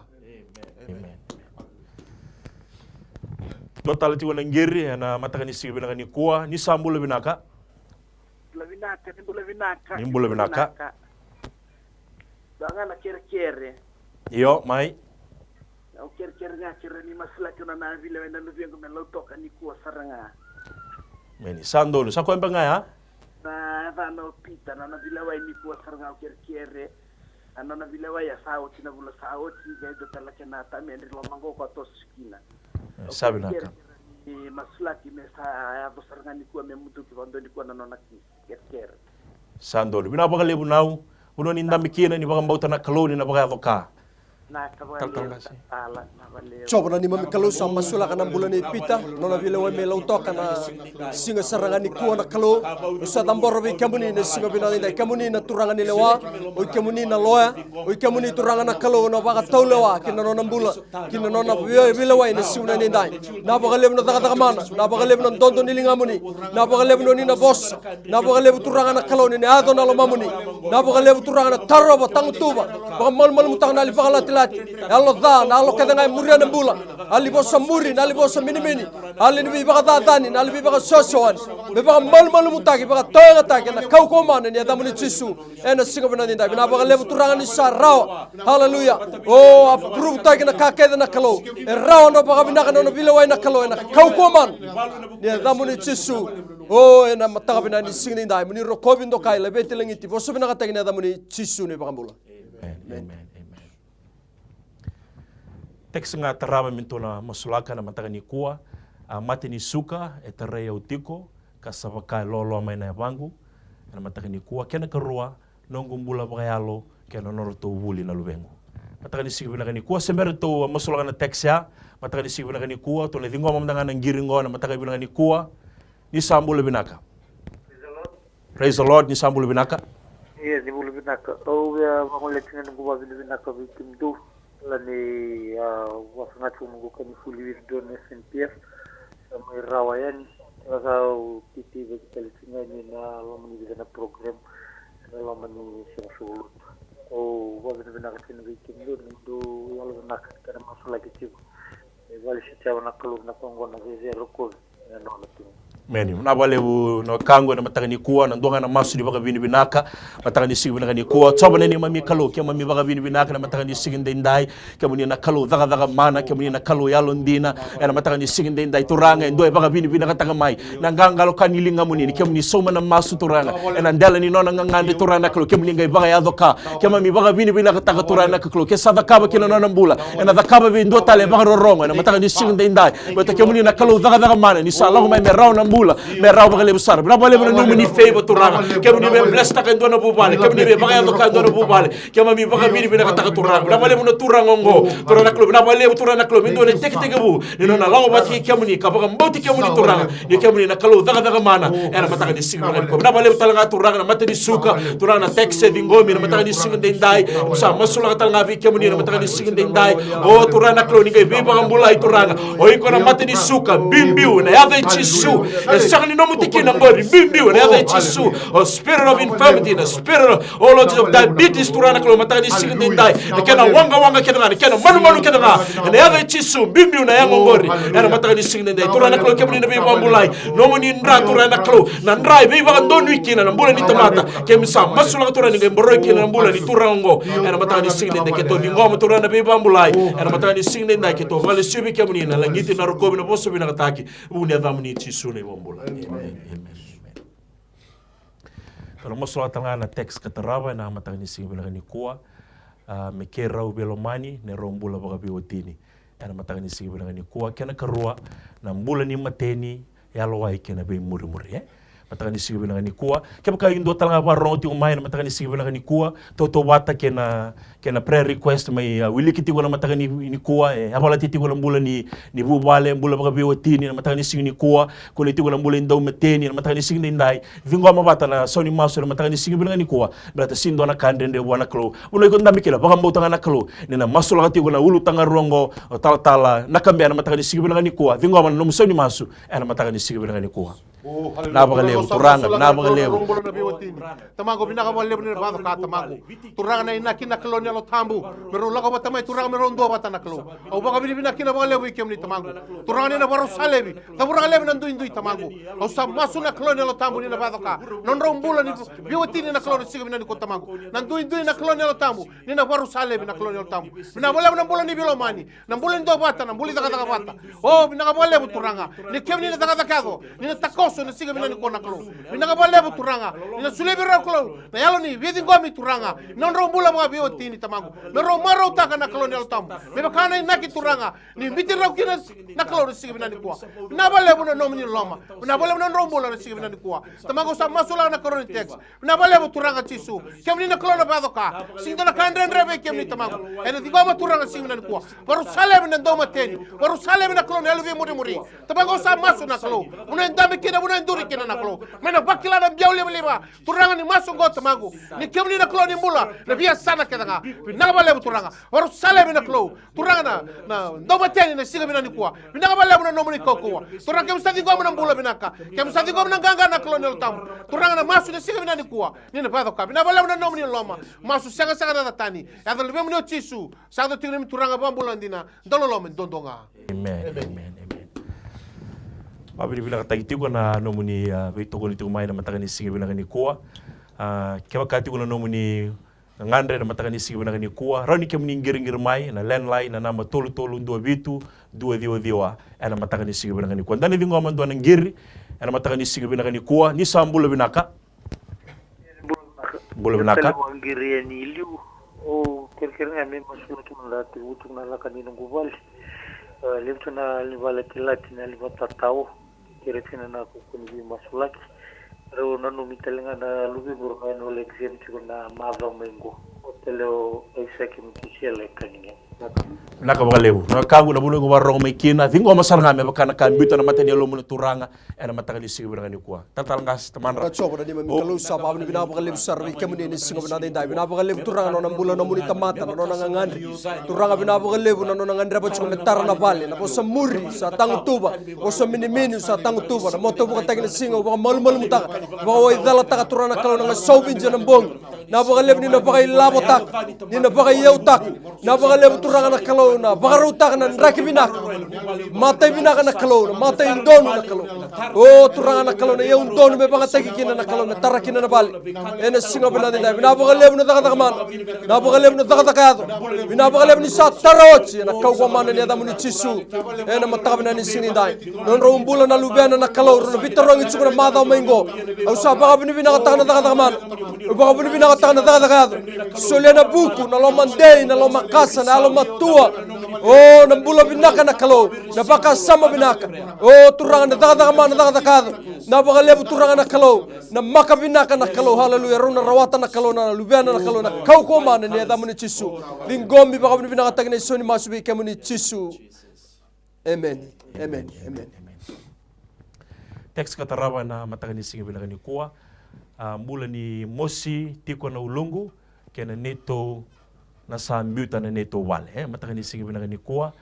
Amen. Dua tale tiko na qiri ena mataka ni siga vinaka nikua, ni sa bula vinaka. Bula vinaka, ni bula vinaka. Ni bula vinaka. Dua ga na kerekere. Io, mai. Au kerekere ga, kerea ni masulaki na nona veilewai na luvequ me Lautoka nikua sara ga. Emeni. Sa donu, sa koya beka ga ya? Na yacana o Pita, na nona veilewai nikua sara ga au kerekere. A nona veilewai a sa oti na vula sa oti, qai dua tale na kena tamedri loma qo ko a toso kina. E, sa vinaka. Au kerekere ni masulaki me sa yaco sara ga nikua me muduki vakadua nikua na nona kisi. Kerekere. Sa donu. Vinaka vakalevu Nau. Vanua ni dabe kina, ni vakabauta na Kalou ni na vakayaco ka. Vinaka vakalevu. Talatala Qase. Talatala, vinaka vakalevu. Jiova na neimami Kalou, sa masulaka na bula nei Pita, nona veilewai me Lautoka na siga sara ga nikua na Kalou. Au sa cabora vei kemuni na siga vinaka nidai, kemuni na turaga ni lewa, o i kemuni na loya, o i kemuni Turaga na Kalou, na vakataulewa kei na nona bula. Ki na nona vei-, veilewai na siga nidai. Vinaka vakalevu na cakacaka mana, vinaka vakalevu na dodo ni ligamuni, vinaka vakalevu na nona vosa, vinaka vakalevu Turaga na Kalou ni na yaco na lomamuni, vinaka vakalevu Turaga na tarova, tagutuva, vakamalumalumutaka na yalo vakalatilati, yalo ca, na yalo kece ga e muria na bula, yalo ni vosa muri, na yalo ni vosa minimini, yalo ni veivakacacani, na yalo ni veivakasewasewani, me vakamalumalumutaki, vakatoyagataki ena kaukauwa mana ni yacamuni Jisu. Ena siga vinaka nidai, vinaka vakalevu Turaga ni sa rawa. Haleluya. O, a puruvutaki na ka kece na Kalou. E rawa na vakavinaka na nona veilewai na Kalou ena kaukauwa mana ni yacamuni Jisu. O, ena mataka vinaka ni siga nidai, mo ni rokovi, dokai, laveti, lagiti, vosa vinakataki na yacamuni Jisu na iVakabula. Amen. Amen. Amen. Tekisi ga tarava me tou na masulaka ena mataka nikua. A mate ni suka e tarai au tiko, ka sa vaka e loaloa mai na yavaqu ena mataka nikua. Kena karua, noqu bula vakayalo kei na nodratou vuli na luvequ. Mataka ni siga vinaka nikua, se bera tou masulaka na tekisi ya. Mataka ni siga vinaka nikua, tou na ciqoma mada ga na qiri qo ena mataka vinaka nikua. Ni sa bula vinaka. Praise the Lord, ni sa bula vinaka. Ia, ni bula vinaka. Au via vagolea tiko ga noqu vakavinavinaka vei kemudou. Kila ni, a, vosa ga tiko noqu ka ni fuli withdraw na S N P F. Sa mai rawa yani. Kila sa au teitei vaki tale tiko ga yani ena loma ni vica na program. Ena loma ni soqosoqo lotu. Au vakavinavinaka tiko ga vei kemudou, nomudou yalo vinaka, kena masulaki tiko. E vale sa tiko na Kalou na koqo na cecere rokovi. Emeni. Vinaka vakalevu na wekaqu ena mataka nikua, na dua ga na masu ni vakavinavinaka. Mataka ni siga vinaka nikua, Jiova na neimami Kalou, keimami vakavinavinaka ena mataka ni siga edaidai. Kemuni na Kalou cakacaka mana, kemuni na Kalou yalodina. Ena mataka ni siga edaidai Turaga, e dua e vakavinavinakataka mai na qaqalo ka ni ligamuni, ni kemuni sauma na masu Turaga. Ena dela ni nona gagadre Turaga na Kalou, kemuni qai vakayaco ka. Keimami vakavinavinakataka Turaga na Kalou, ke sa cakava kina nona bula, ena cakava vei dua tale e vakarorogo ena mataka ni siga edaidai. Baleta kemuni na Kalou cakacaka mana, ni sa lako mai me rawa na bula, me rawa vakalevu sara. Vinaka vakalevu na nomuni favor Turaga. Kemuni vei blesstaka e dua na vuvale, kemuni vei vakayaco ka e dua na vuvale. Keimami vakavinavinakataka Turaga. Vinaka vakalevu na turaga oqo, Turaga na Kalou. Vinaka vakalevu Turaga na Kalou, me dua na itekitekivu ni nona lako vata kei kemuni ka vakabauti kemuni Turaga. Ni kemuni na Kalou cakacaka mana ena mataka ni siga vinaka nikua. Vinaka vakalevu tale ga Turaga na mate ni suka, Turaga na tekisi e ciqomi ena mataka ni siga edaidai. Au sa masulaka tale ga vei kemuni ena mataka ni siga edaidai. O Turaga na Kalou, ni qai veivakabulai Turaga. O iko na mate ni suka, biubiu ena yaca i Jisu. E sega ni nomu tikina qori, biubiu ena yaca i Jisu. O spirit of infirmity, na spirit of, oh Lord, of diabetes, Turaga na Kalou, mataka ni siga daidai, na kena waqawaqa kece ga, na kena manumanu kece ga, ena yaca i Jisu, biubiu na yago qori ena mataka ni siga daidai. Turaga na Kalou, kemuni na veivakabulai, nomuni dra, Turaga na Kalou, na dra e veivakadonui kina na bula ni tamata. Kemi sa masulaka, Turaga, ni qai boroi kina na bula ni turaga oqo ena mataka ni siga daidai. Keitou ciqoma, Turaga na veivakabulai, ena mataka ni siga daidai, keitou vakalesuya vei kemuni na lagiti, na rokovi, na vosa vinakataki, vuku ni yacamuni Jisu na iVakabula. Amen. Amen. Amen. Tou na masulaka tale ga na text ka tarava ena mataka ni siga vinaka nikua. A, me keirau veilomani, na neirau bula vakaveiwatini ena mataka ni siga vinaka nikua. Kena karua, na bula ni mateni, yalowai kei na veimurimuri, e? Mataka ni siga vinaka nikua. Kevaka e dua tale ga vakarorogo tiko mai ena mataka ni siga vinaka nikua, tautauvata kei na, kei na prayer request mai, a, wiliki tiko ena mataka ni, nikua, e, yavalati tiko na bula ni, ni vuvale, bula vakaveiwatini ena mataka ni siga nikua, kune tiko na bula ni daumateni ena mataka ni siga daidai. Ciqoma vata na sau ni masu ena mataka ni siga vinaka nikua, baleta sega ni dua na ka dredre vua na Kalou. Vanua iko dabe kina, vakabauta ga na Kalou ni na masulaka tiko na ulutaga rua oqo, o talatala Nakabea, ena mataka ni siga vinaka nikua. Ciqoma na nomu sau ni masu ena mataka ni siga vinaka nikua. Vinaka vakalevu Turaga, vinaka vakalevu. Tamaqu, vinaka vakalevu ni na vakacoka, Tamaqu. Turaga na inaki, na Kalou ni Yalo Tabu, me rau lako vata mai, Turaga, me rau dua vata, na Kalou. Au vakavinavinaka kina vakalevu vei kemuni, Tamaqu. Turaga, ni na vakarau sa laivi, cavuraka laivi na duidui, Tamaqu. Au sa masu, na Kalou ni Yalo Tabu, ni na vakacoka na nodrau bula ni veiwatini, na Kalou, na siga vinaka nikua, Tamaqu. Na duidui, na Kalou ni Yalo Tabu, ni na vakarau sa laivi, na Kalou ni Yalo Tabu. Vinaka vakalevu na bula ni veilomani, na bula ni dua vata, na bula ni cakacaka vata. O, vinaka vakalevu Turaga, ni kemuni na cakacaka yaco, ni na takoso na siga vinaka nikua, na Kalou. Vinaka vakalevu Turaga, ni na solia vei rau, Kalou, na yalo ni veiciqomi, Turaga, na nodrau bula vakaveiwatini, Tamaqu. Me rau marautaka, na Kalou ni Yalo Tabu, me vaka na inaki, Turaga, ni biuti rau kina, na Kalou, na siga vinaka nikua. Vinaka vakalevu na nomuni loloma. Vinaka vakalevu na nodrau bula na siga vinaka nikua. Tamaqu, au sa masulaka na karua ni text. Vinaka vakalevu Turaga Jisu, kemuni na Kalou na vakacoka. Sega ni dua na ka dredre vei kemuni, Tamaqu. Ena ciqoma, Turaga, siga vinaka nikua. Vakarau sa laivi na daumateni, vakarau sa laivi, na Kalou, na yalo ni veimurimuri. Tamaqu, au sa masu, na Kalou, vanua e dabe kina, vanua e duri kina, na Kalou, me na vakila na biau livaliva, Turaga, ni masu oqo, Tamaqu, ni kemuni na Kalou ni bula na veiyasana kece ga. Vinaka vakalevu Turaga, vakarau sa laivi, na Kalou, Turaga, na, na daumateni na siga vinaka nikua. Vinaka vakalevu na nomuni kaukauwa, Turaga. Keimami sa ciqoma na bula vinaka, keimami sa ciqoma na qaqa, na Kalou ni Yalo Tabu. Turaga, na masu na siga vinaka nikua, ni na vakacoka. Vinaka vakalevu na nomuni loloma. Masu segasega na yaca tani, yaca luvemuni o Jisu. Sa yaco tiko na neimami Turaga, vakabula dina, dauloloma duadua ga. Amen, amen, amen. Vakavinavinakataki tiko na nomuni, a, veitokoni tiko mai na mataka ni siga vinaka nikua. A, kevaka tiko na nomuni gagadre na mataka ni siga vinaka nikua, rawa ni kemuni qiriqiri mai na landline, na naba tolu tolu dua vitu dua ciwa ciwa, ena mataka ni siga vinaka nikua. Da na ciqoma dua na qiri ena mataka ni siga vinaka nikua. Ni sa bula vinaka. Bula vinaka. Bula vinaka. Tale vua qiri yani i liu. O kerekere ga me masulaki mada, tekivu tu na laka ni noqu vale. E, levu tu na liva latilati, na liva tatao. Kere kina na kuku ni veimasulaki. Rau nanumi tale ga na luvemuni rau na annual exam tiko na macawa mai qo. O tale o Isaac Mekisele Kaniga. Vinaka vakalevu. Na wekaqu, na vanua iko vakarorogo mai kina, ciqoma sara ga me vaka na ka e biuta na mata ni yalomu na Turaga ena mataka ni siga vinaka nikua. Talatala Qase, tamana. Ka Jiova na neimami Kalou, sa vakavinavinaka vakalevu sara vei kemuni ena siga vinaka daidai. Vinaka vakalevu Turaga na nona bula na nomuni tamata, na nona gagadre. Turaga, vinaka vakalevu na nona gadreva tiko me tara na vale, na vosa muri sa tagutuva, vosa minimini sa tagutuva, na moto vukataki na siga, au vakamalumalumutaka, vakawaicalataka Turaga na Kalou na gasau Viti ena bogi. Vinaka vakalevu ni na vakailavotaka, ni na vakaiyautaka. Vinaka vakalevu Turaga na Kalou na vakarautaka na draki vinaka. Matai vinaka na Kalou, na matai donu na Kalou. O Turaga na Kalou, na iyau donu me vagataki kina na Kalou, me tara kina na vale. Ena siga vinaka daidai, vinaka vakalevu na cakacaka mana. Vinaka vakalevu na cakacaka yaco. Vinaka vakalevu ni sa tara oti ena kaukauwa mana ni yacamuni Jisu. Ena mataka vinaka ni siga nidai, nodrau bula na luvena na Kalou, rau na veitarogi tiko na macawa mai qo. Au sa vakavinavinakataka na cakacaka mana. Au vakavinavinakataka na cakacaka yaco. Solia na vuku, na lomadei, na lomakasa, na yalomatua. O, na bula vinaka na Kalou, na vakasama vinaka. O Turaga, na cakacaka mana, na cakacaka yaco. Vinaka vakalevu Turaga na Kalou, na maka vinaka na Kalou. Haleluya. Rau na rawata na Kalou, na luvena na Kalou, na kaukauwa mana ni yacamuni Jisu. Ciqomi, vakavinavinakataki na isau ni masu vei kemuni Jisu. Amen. Amen. Amen. Text ka tarava na mataka ni siga vinaka nikua. A, bula ni mosi tiko na uluqu, kei na neitou, na sa biuta na neitou vale. E, mataka ni siga vinaka nikua.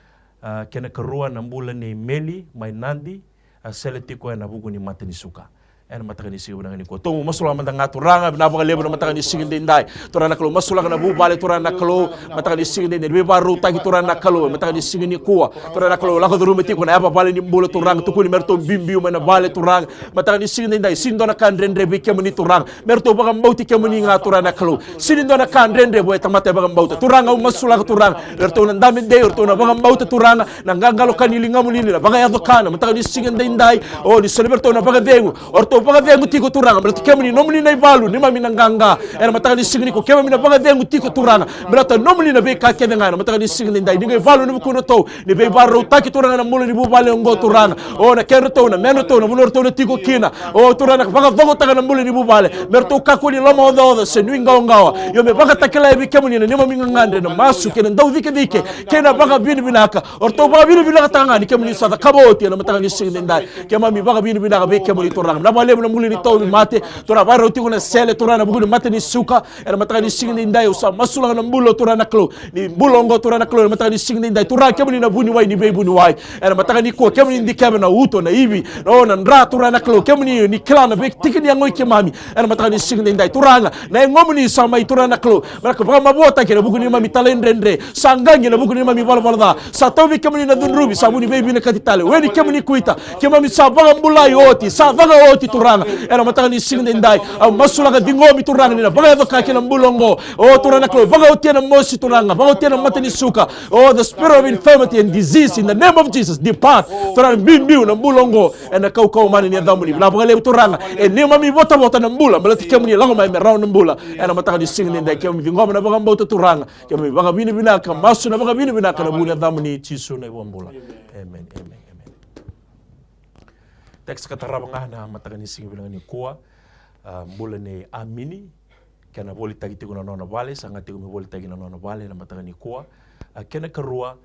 A, kena karua na bula ni Meli mai Nadi. A sele tiko ena vuku ni mata ni suka. Ena mataka ni siga vinaka nikua. Tou masulaka mada ga Turaga, vinaka vakalevu na mataka ni siga daidai. Turaga na Kalou, masulaka na vuvale, Turaga na Kalou, mataka ni siga daidai. Ni veivakarautaki Turaga na Kalou, mataka ni siga nikua. Turaga na Kalou, lako curuma tiko na yavavale ni bula Turaga, tukuni me ratou biubiu mai na vale Turaga. Mataka ni siga daidai, sega ni dua na ka dredre vei kemuni Turaga. Me ratou vakabauti kemuni ga Turaga na Kalou. Sega ni dua na ka dredre vua e tamata e vakabauta. Turaga au masulaka Turaga. Me ratou na dabe dei, ratou na vakabauta Turaga. Na qaqalo ka ni ligamuni ni na vakayaco ka na mataka ni siga daidai. O ni soli me ratou na vakacegu. O ratou vakacegu tiko Turaga. Me ratou kemuni nomuni na ivalu, neimami na qaqa. Ena mataka ni siga nikua kemami na vakacegu tiko Turaga. Me ratou nomuni na veika kece ga ena mataka ni siga daidai. Ni qai valu ena vukudratou. Ni veivakarautaki Turaga na bula ni vuvale oqo Turaga. O na kedratou, na medratou, na vanua ratou na tiko kina. O Turaga na vakacokotaka na bula ni vuvale. Me ratou kakua ni lomaocaoca se nuiqawaqawa. Io me vakatakilai vei kemuni na neimami gagadre, na masu kei na daucikecike kei na vakavinavinaka. O ratou vakavinavinakataka ga ni kemuni sa cakava oti ena mataka ni siga daidai. Keimami vakavinavinaka vei kemuni Turaga. Vinaka vakalevu na bula ni tauvimate. Turaga vakarau tiko na sele Turaga na vuku ni mata ni suka. Ena mataka ni siga daidai au sa masulaka na bula Turaga na Kalou. Ni bula oqo Turaga na Kalou ena mataka ni siga daidai. Turaga kemuni na vuniwai ni veivuniwai. Ena mataka nikua kemuni dikeva na uto, na ivi, na o na dra Turaga na Kalou. Kemuni ni kila na veitiki ni yago i keimami. Ena mataka ni siga daidai Turaga. Na yagomuni sa mai Turaga na Kalou. Me na vakamavoataki ena vuku ni neimami talaidredre. Sa qaqi ena vuku ni neimami valavala ca. Sa tauvi kemuni na cudruvi, sa vu ni veivinakati tale. Weni kemuni kuita. Keimami sa vakabulai oti, sa caka oti Turaga. Ena mataka ni siga daidai. Au masulaka ciqomi Turaga ni na vakayaco ka kei na bula oqo. O Turaga na Kalou, vakaotia na mosi Turaga, vakaotia na mata ni suka. O the spirit of infirmity and disease in the name of Jesus, depart. Turaga biubiu na bula oqo. Ena kaukauwa mana ni yacamuni. Vinaka vakalevu Turaga. E neimami votavota na bula. Baleta kemuni lako mai me rawa na bula. Ena mataka ni siga daidai kemami ciqoma na vakabauta Turaga. Keimami vakavinavinaka, masu na vakavinavinaka na vuku ni yacamuni Jisu na iVakabula. Amen, amen, amen. Text ka tarava ga na mataka ni siga vinaka nikua. A, bula nei Amini. Kena volitaki tiko na nona vale, sa ga tiko me volitaki na nona vale na mataka nikua. A, kena karua,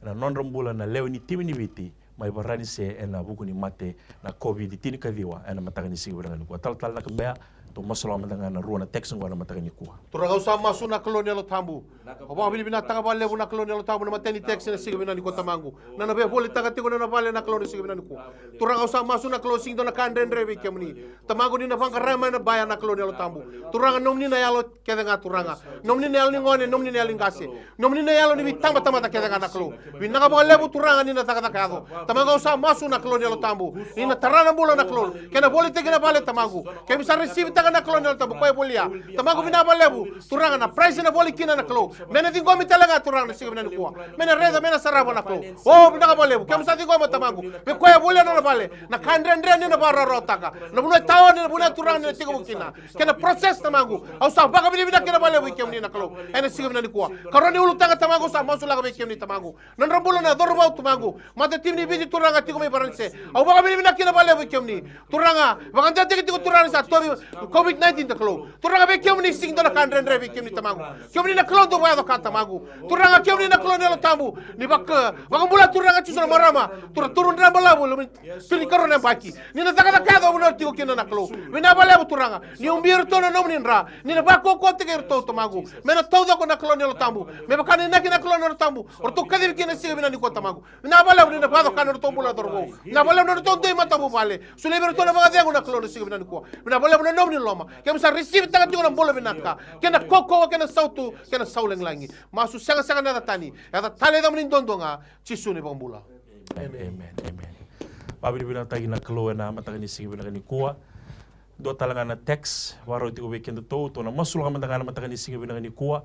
na nodra bula na lewe ni timi ni Viti mai Varanise ena vuku ni mate na COVID tinikaciwa ena mataka ni siga vinaka nikua. Talatala Nakabea, tou masulaka mada ga na rua na text oqo ena mataka nikua. Turaga au sa masu na Kalou ni Yalo Tabu. Au vakavinavinakataka vakalevu na Kalou ni Yalo Tabu na matai ni text na siga vinaka nikua Tamaqu. Na na veivolitaka tiko na nona vale na Kalou na siga vinaka nikua. Turaga au sa masu na Kalou sega ni dua na ka dredre vei kemuni. Tamaqu ni na vaqara mai na baya na Kalou ni Yalo Tabu. Turaga nomuni na yalo kece ga Turaga. Nomuni na yalo ni gone, nomuni na yalo ni qase. Nomuni na yalo ni veitabatamata kece ga na Kalou. Vinaka vakalevu Turaga ni na cakacaka yaco. Tamaqu au sa masu na Kalou ni Yalo Tabu. Ni na tara na bula na Kalou. Kei na volitaki na vale Tamaqu. Keimami sa resivitaka na Kalou ni Yalo Tabu. Koya e volia. Tamaqu vinaka vakalevu. Turaga na price na voli kina na Kalou. Me na ciqomi tale ga Turaga na siga vinaka nikua. Me na raica, me na sarava na Kalou. O vinaka vakalevu. Keimami sa ciqoma Tamaqu. Me koya e volia na nona vale. Na ka dredre ni na vakarawarawataka. Na vanua e tawa ni na vanua Turaga ni na tekivu kina. Kei na process Tamaqu. Au sa vakavinavinaka kina vakalevu i kemuni na Kalou. Ena siga vinaka nikua. Karua ni ulutaga Tamaqu au sa masulaka vei kemuni Tamaqu. Nodra bula na cauravou Tamaqu. Mata timi ni Viti Turaga tiko mai Varanise. Au vakavinavinaka kina vakalevu i kemuni. Turaga, vakadewataki tiko Turaga ni sa tovi COVID nineteen na Kalou. Turaga vei kemuni sega ni dua na ka dredre vei kemuni Tamaqu. Kemuni na Kalou dau vakayacora Tamaqu. Turaga kemuni na Kalou ni Yalo Tabu. Ni vaka, vakabula Turaga Jisu na marama. Tura turu dra balavu, lumi tini karua na yabaki. Ni na cakacaka yaco au na tiko kina na Kalou. Vinaka vakalevu Turaga. Ni ubi iratou na nomuni dra. Ni na vakaukauwataki iratou Tamaqu. Me na taucoko na Kalou ni Yalo Tabu. Me vaka na inaki na Kalou ni Yalo Tabu. O ratou kacivi kina siga vinaka nikua Tamaqu. Vinaka vakalevu ni na vakayacora na nodratou bula na cauravou. Vinaka vakalevu na nodratou dui matavuvale. Solia vei iratou na vakacegu na Kalou na siga vinaka nikua. Vinaka vakalevu na nomuni loloma. Keimami sa risivitaka tiko na bula vinaka. Kei na kaukauwa, kei na sautu, kei na sau lagilagi. Masu segasega na yaca tani. Yaca tale i yacamuni duadua ga. Jisu na iVakabula. Amen, amen, amen. Vakavinavinakataki na Kalou ena mataka ni siga vinaka nikua. Dua tale ga na text, vakarau tiko vei kedatou, tou na masulaka mada ga na mataka ni siga vinaka nikua.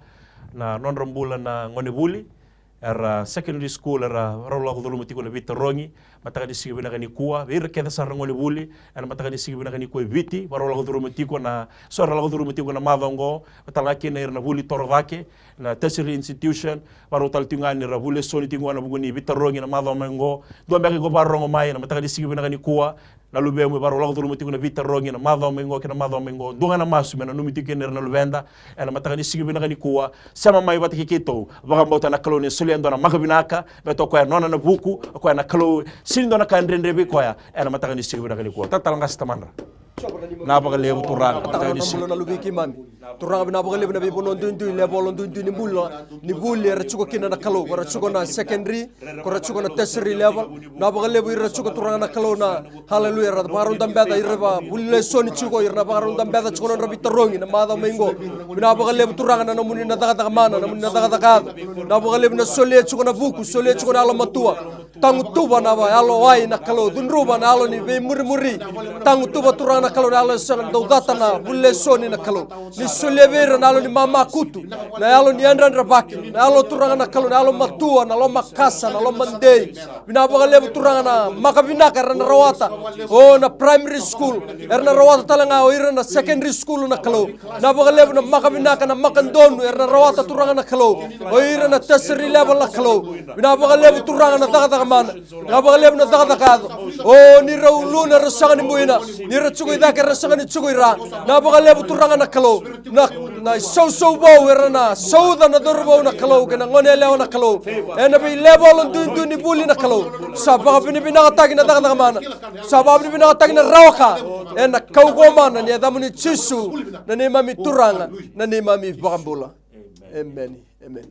Na nodra bula na gonevuli. Era secondary school, era rau lako curuma tiko na veitarogi, mataka ni siga vinaka nikua, vei ira kece sara na gonevuli, ena mataka ni siga vinaka nikua e Viti, varau lako curuma tiko na, so era lako curuma tiko na macawa oqo, vata tale ga kina ira na vuli torocake, na tertiary institution, varau tale tiko ga ni ra vuli lesoni tiko ga na vuku ni veitarogi na macawa mai oqo, dua beka iko vakarorogo mai, ena mataka ni siga vinaka nikua, na luvemu e varau lako curuma tiko na veitarogi na macawa mai oqo kei na macawa mai oqo. Dua ga na masu me nanumi tiko kina ira na luveda ena mataka ni siga vinaka nikua. Sema mai vata kei keitou. Vakabauta na Kalou ni solia e dua na maka vinaka. Baleta o koya nona na vuku, o koya na Kalou. Sega ni dua na ka dredre vei koya ena mataka ni siga vinaka nikua. Talatala qase, tamadra. Na vakalevu Turaga, mataka ni siga. Turaga, vinaka vakalevu na veivanua duidui, level duidui ni bula, ni vuli era tiko kina na Kalou. Ko ira tiko na secondary, ko ira tiko na tertiary level. Vinaka vakalevu ira tiko, Turaga na Kalou, na, haleluya, era vakarau dabeca, ira va vuli lesoni tiko, ira na vakarau dabeca tiko na nodra veitarogi na macawa mai qo. Vinaka vakalevu, Turaga, na nomuni na cakacaka mana, nomuni na cakacaka yaco. Vinaka vakalevu na solia tiko na vuku, solia tiko na yalomatua. Tagutuva na yalowai na Kalou, cudruva na yalo ni veimurimuri. Tagutuva, Turaga na Kalou, na yalo e sega ni dau cata na vuli lesoni na Kalou. Ni solia vei ira na yalo ni mamakutu, na yalo ni yadrayadravaki, na yalo, Turaga na Kalou, na yalomatua, na lomakasa, na lomadei. Vinaka vakalevu, Turaga, na maka vinaka era na rawata. O na primary school, era na rawata tale ga o ira na secondary school na Kalou. Vinaka vakalevu na maka vinaka, na maka donu era na rawata, Turaga na Kalou, o ira na tertiary level na Kalou. Vinaka vakalevu, Turaga, na cakacaka mana. Vinaka vakalevu na cakacaka yaco. O ni ra uluna era sega ni buina, ni ra tiko i cake era sega ni tiko i ra. Vinaka vakalevu, Turaga na Kalou, na, na isausau vou era na sauca na cauravou na Kalou kei na gone yalewa na Kalou, ena veilevel duidui ni vuli na Kalou. Sa vakavinavinakataki na cakacaka mana. Sa vakavinavinakataki na rawa ka. Ena kaukauwa mana ni yacamuni Jisu, na neimami Turaga, na neimami iVakabula. Emeni. Emeni.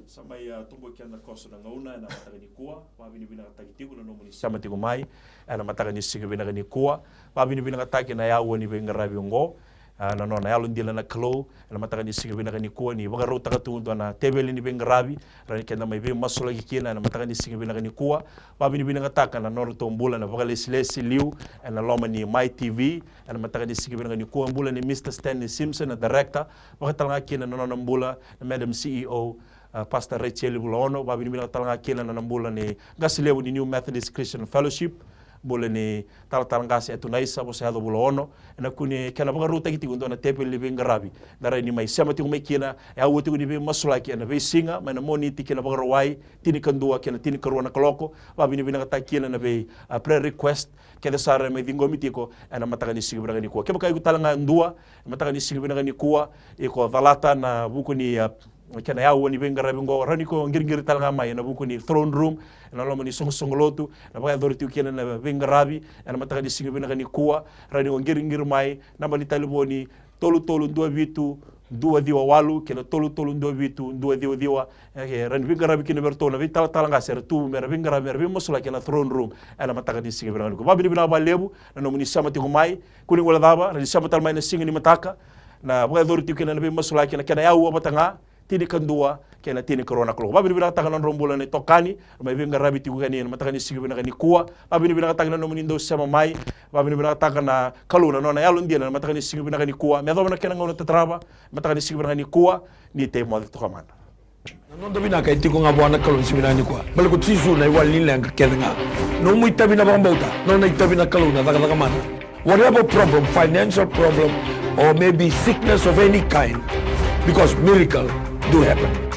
Sa mai, a, tobo keda na koso na gauna ena mataka nikua. Vakavinavinakataki tiko na nomuni sema tiko mai ena mataka ni siga vinaka nikua. Vakavinavinakataki na yaua ni veiqaravi oqo, a, na nona yalodina na Kalou ena mataka ni siga vinaka nikua, ni vakarautaka tu e dua na teveli ni veiqaravi, rawa ni keda mai veimasulaki kina ena mataka ni siga vinaka nikua. Vakavinavinakataka na nodratou bula na vakalesilesi e liu ena loma ni Mai T V ena mataka ni siga vinaka nikua. Bula ni Mister Stanley Simpson, na director, vaka tale ga kina na nona bula na Madam C E O, a, Pastor Rachel Vulaono. Vakavinavinaka tale ga kina na nona bula ni qase levu ni New Methodist Christian Fellowship, bula ni talatala qase Etunaisa Vosayaco Vulaono. Ena kune kena vakarautaki tiko e dua na teveli ni veiqaravi, da rawa ni mai sema tiko mai kina e yaua tiko ni veimasulaki ena veisiga mai na Moniti ki na Vakarauwai, tinikadua kei na tinikarua na kaloko. Vakavinavinakataki kina na vei, a, prayer request kece sara e mai ciqomi tiko ena mataka ni siga vinaka nikua. Kevaka iko tale ga e dua, ena mataka ni siga vinaka nikua, iko calata ena vuku ni, a, kena yaua ni veiqaravi oqo, rawa ni ko qiriqiri tale ga mai ena vuku ni throne room ena loma ni soqosoqo lotu, na vakayacori tiko kina na veiqaravi ena mataka ni siga vinaka nikua. Rawa ni ko qiriqiri mai, naba ni talevoni, tolu tolu dua vitu dua ciwa walu kei na tolu tolu dua vitu dua ciwa ciwa. E, rawa ni veiqaravi kina vei iratou na veitalatala qase era tu me ra veiqaravi, me ra veimasulaki ena throne room ena mataka ni siga vinaka nikua. Vakavinavinaka vakalevu na nomuni sema tiko mai. Kua ni guilecava, rawa ni sema tale mai na siga ni mataka, na vakayacori tiko kina na veimasulaki ena kena yaua vata ga, tinikadua kei na tinikarua na kaloko. Vakavinavinakataka na nodrau bula na itokani, mai veiqaravi tiko yani ena mataka ni siga vinaka nikua. Vakavinavinakataka na nomuni dau sema mai. Vakavinavinakataka na Kalou na nona yalodina ena mataka ni siga vinaka nikua. Me yacova na kena gauna tatarava, mataka ni siga vinaka nikua, ni tei moce toka mada. Na noda vinaka e tiko ga vua na Kalou ni siga vinaka nikua. Baleta ko Jisu na iwali ni leqa kece ga. Nomu itavi na vakabauta, nona itavi na Kalou na cakacaka mana. Whatever problem, financial problem, or maybe sickness of any kind, because miracle do happen.